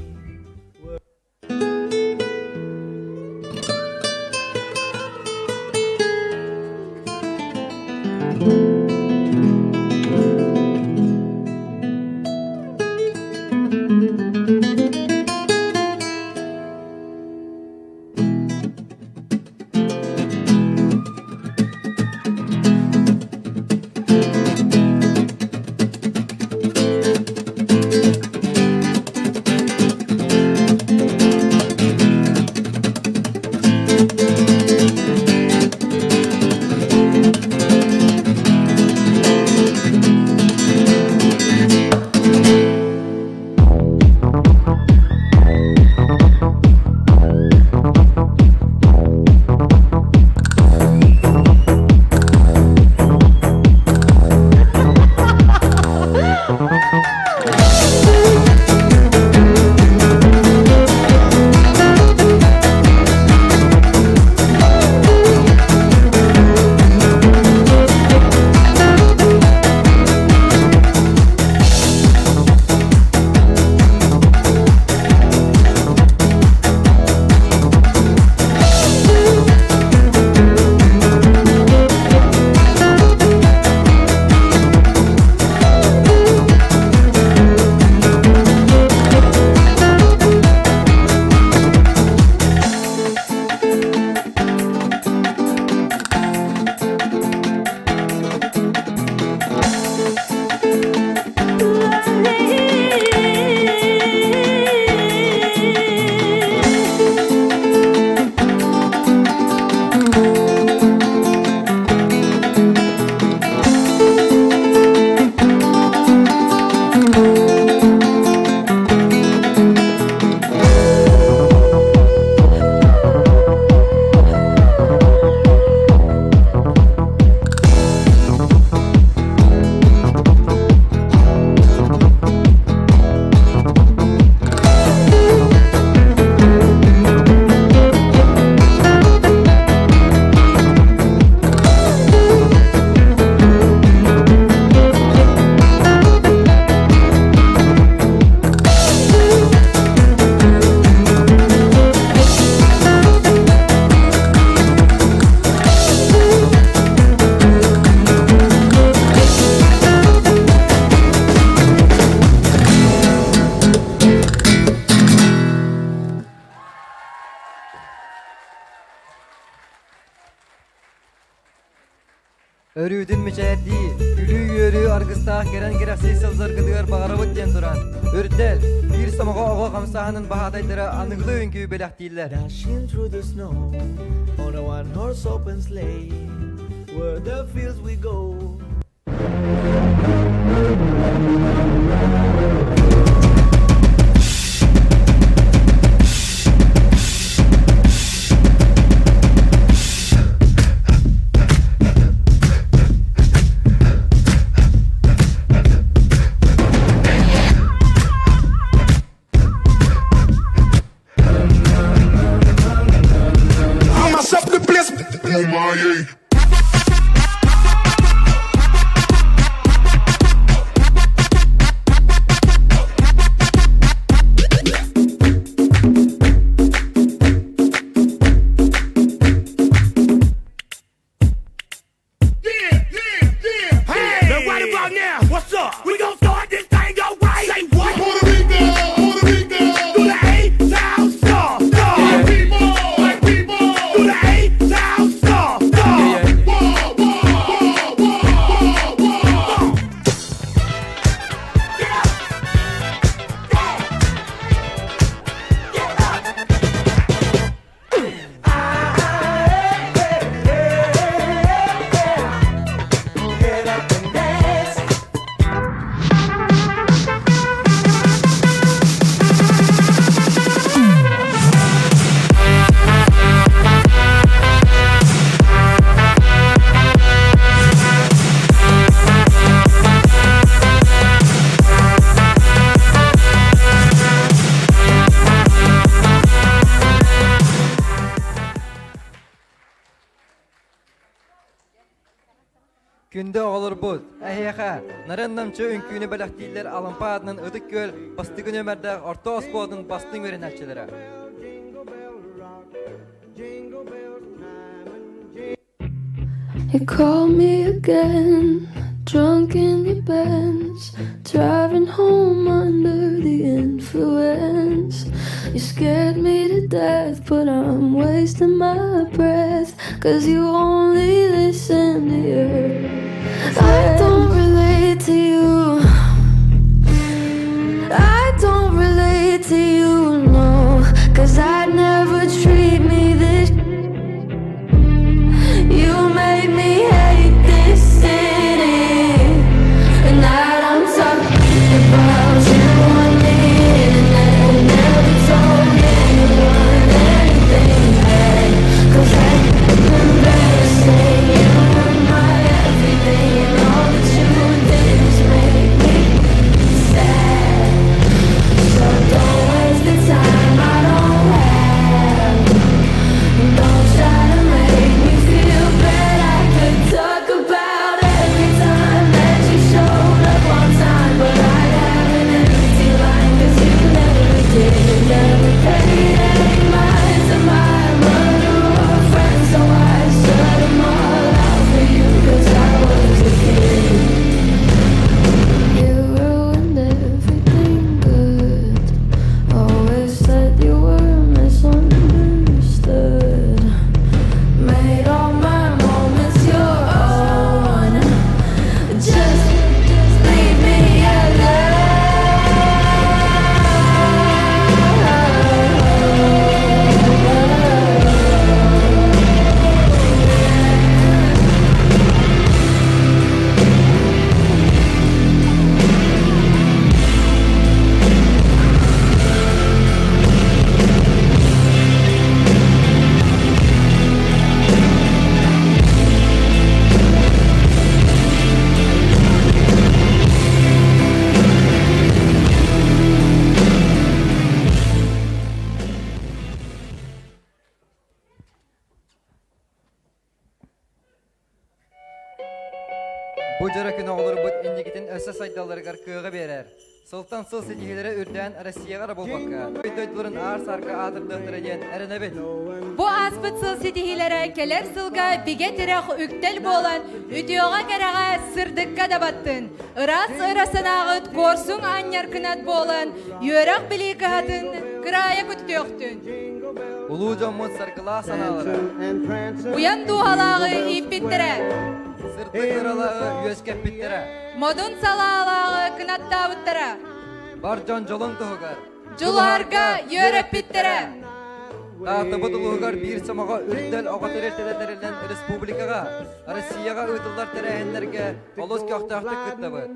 Өрүүтүн мичээрдии, күлүү-үөрүү аргыстаах кэрэн кэрэхсии сылдьаргытыгар баҕарабыт диэн туран, Үрдэл, биир сомоҕо оҕо хамсааһынын баһаатайдара аныгылыы үҥкүү бэлэхтииллэр. Dashing through the snow on a one-horse open sleigh, where the fields we go. I myself the place. Oh my, Hey! Now right about now, what's up? We gon' start this thing go right. Say what? Puerto Rico, Puerto Rico. Do the A-Town star, star. Black people, black people. Do the A-Town star, star. Whoa, whoa, whoa, whoa, whoa, whoa. Get up and dance. Күндү оҕолорбут, эһиэхэ, нарын-намчы үҥкүүнү бэлэхтииллэр Алампа аатынан Ытык Күөл бастакы нүөмэрдээх орто оскуолатын бастыҥ үөрэнээччилэрэ. You call me again, drunk in your Benz, driving home under the influence. You scared me to death, but I'm wasting my breath, cause you only listen to your. I don't relate to you. I don't relate to you, no, cause I'd never treat me this. You made me hate this city. And I don't talk about you on the internet. Never told anyone anything bad. 'Cause that's embarrassing. You were my everything, and all that you did was make me sad. So don't waste the time I don't have. Don't try to make me feel bad. I could talk about every time that you showed up on time, but I'd have an empty line 'cause you never did, never paid any mind to my mother or friends, so I shut 'em all out for you 'cause I was a kid. You ruined everything good. Always said you were misunderstood. Made all my moments your own. Just leave me alone. Бу дьоро күн оҕолорбут инникитин өссө сайдалларыгар кыаҕы биэрэр. Сылтан сыл ситиһиилэрэ үрдээн Россияҕа эрэ буолбакка, дойдуларын аар-саарга аатырдыахтара диэн эрэнэбит. Бу ааспыт сыл ситиһиилэрэ кэлэр сылга бигэ тирэх үктэл буолан, үтүөҕэ-кэрэҕэ, сырдыкка да баттын. Ыраас ыра санааҕыт куорсуҥ анньар кынат буолан, үөрэх-билии кыһатын кыраайа көтүтүөхтүн. Улуу дьоммут саргылаах санаалара. Уйан дууһалааҕы ииппиттэрэ. Сырдык ыралааҕы үөскэппиттэрэ. Модун салаалааҕы кынаттаабыттара. Бар дьон дьолун туһугар. Дьулуһарга үөрэппиттэрэ. Тааттабыт улууһугар биир сомоҕо үрдэл оҕо тэрилтэтэ тэриллэн республикаҕа, Россияҕа ыытыллар тэрээһиннэргэ олус көхтөөхтүк кыттабыт.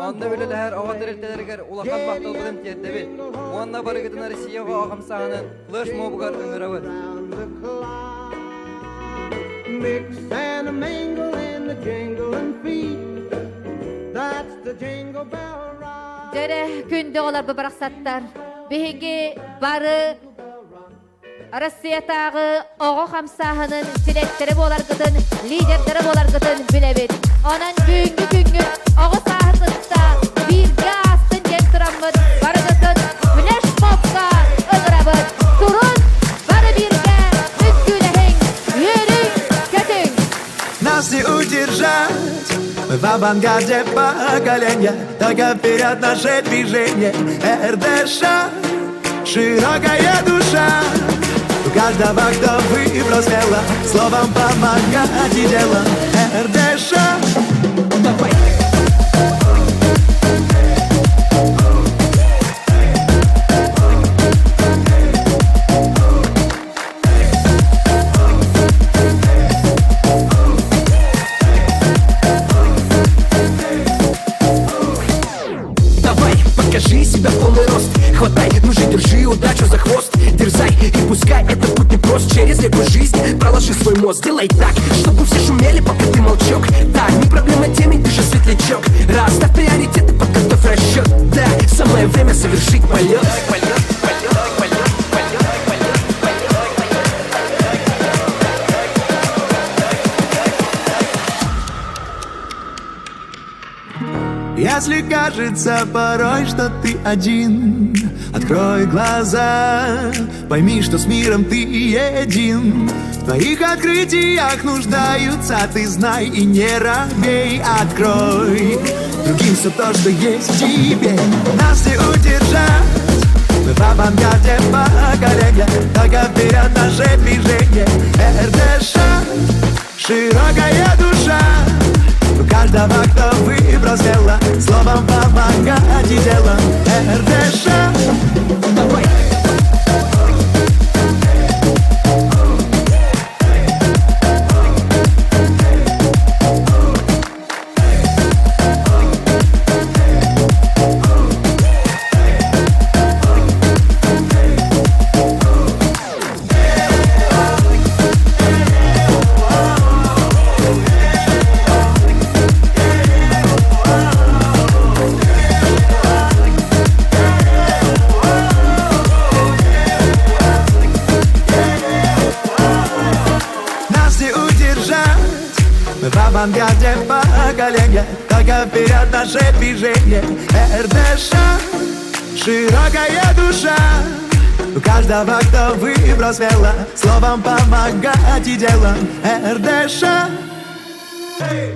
Онно үлэлэһэр оҕо тэрилтэлэригэр улахан махталбытын тиэрдэбит уонна барыгытын Россия оҕо хамсааһынын флешмобугар ыҥырабыт. Mix and a mingle in the jingling feet. That's the jingle bell ride. Дьэрэ күндү оҕолорбу барахсаттар. Биһиги бары Россиятааҕы оҕо хамсааһынын чилиэттэрэ буоларгытын, лидердэрэ буоларгытын билэбит. Онон бүгүҥҥү күҥҥүт оҕо сааһы кытта бииргэ аастын диэн тураммыт барыгытын флешмобка ыҥырабыт. Турун, бары бииргэ үҥкүүлэһиҥ, үөрүҥ, көтүҥ! Нас не удержать Мы в авангарде поколения Только вперед наше движение РДШ Широкая душа У каждого, кто выбрал смело Словом помогать и делом РДШ Давай! Давай, покажи себя в полный рост Хватай, ну же, держи удачу за хвост Дерзай и пускай это путь непрост Через реку жизни проложи свой мост Делай так, чтобы все шумели, пока ты молчок Да, не проблема теме, ты же светлячок Расставь приоритеты, подготовь расчет Да, самое время совершить полет Полет, полет, полет, полет, полет, полет, полет. Если кажется порой, что ты один, Открой глаза, пойми, что с миром ты един. В твоих открытиях нуждаются, ты знай и не робей, открой Другим все то, что есть в тебе. Нас не удержать, мы в авангарде поколения, Только вперед наше движение. РДШ, широкая душа, у каждого, кто выбрал смело Словом помогать и делом РДШ Давай! Нас не удержать Мы в авангарде поколения Только вперед наше движение РДШ Широкая душа У каждого, кто выбрал смело Словом помогать и делом РДШ Эй!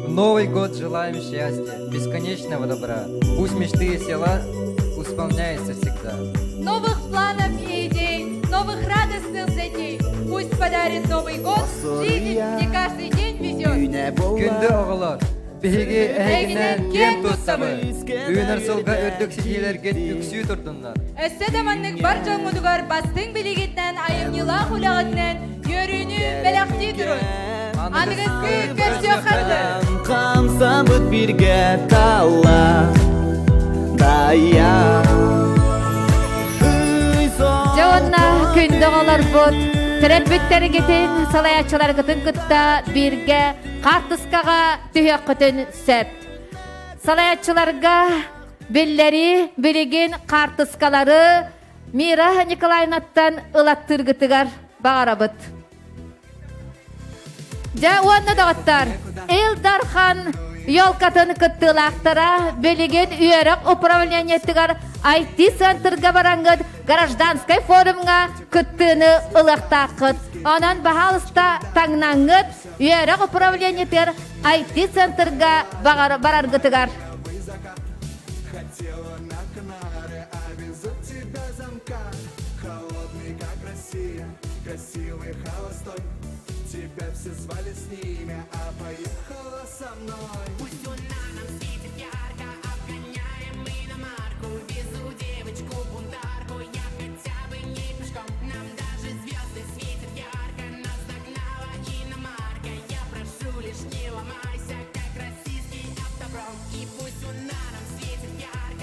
В Новый год желаем счастья, бесконечного добра. Пусть мечты и села исполняются всегда. Новых планов и идей, новых радостных затей. Пусть подарит Новый год жизнь, где каждый день везет. Күндү оҕолор, биһиги эһигинэн киэн туттабыт. Үүнэр сылга үрдүк ситиилэргит үксүү турдуннар. Өссө да маннык бар дьоҥҥутугар бастыҥ билигитинэн айымньылаах үлэҕитинэн үөрүүнү бэлэхтии турун. Аныгыскы көрсүөххэ Хамсамыт бирге тала дая Дьэ уонна күндү оҕолорбут төрөппүттэргитин, салайааччыларгытын кытта бииргэ хаартыскаҕа түһүөххүтүн сөп. Салайааччыларга биллэрии билигин хаартыскалары Мира Николаевнаттан ылаттыыргытыгар баҕарабыт. Дьэ уонна доҕоттор, Ил Дархан елкатын кыттыылаахтара билигин үөрэх управлениетыгар IT-центрга бараҥҥыт гражданскай форумҥа кыттыыны ылыахтааххыт. Онон баһаалыста таҥнаҥҥыт үөрэх управлениетыгар IT-центрга бараргытыгар. Первый холостой. Тебя все звали с ними, а поехала со мной. Пусть луна нам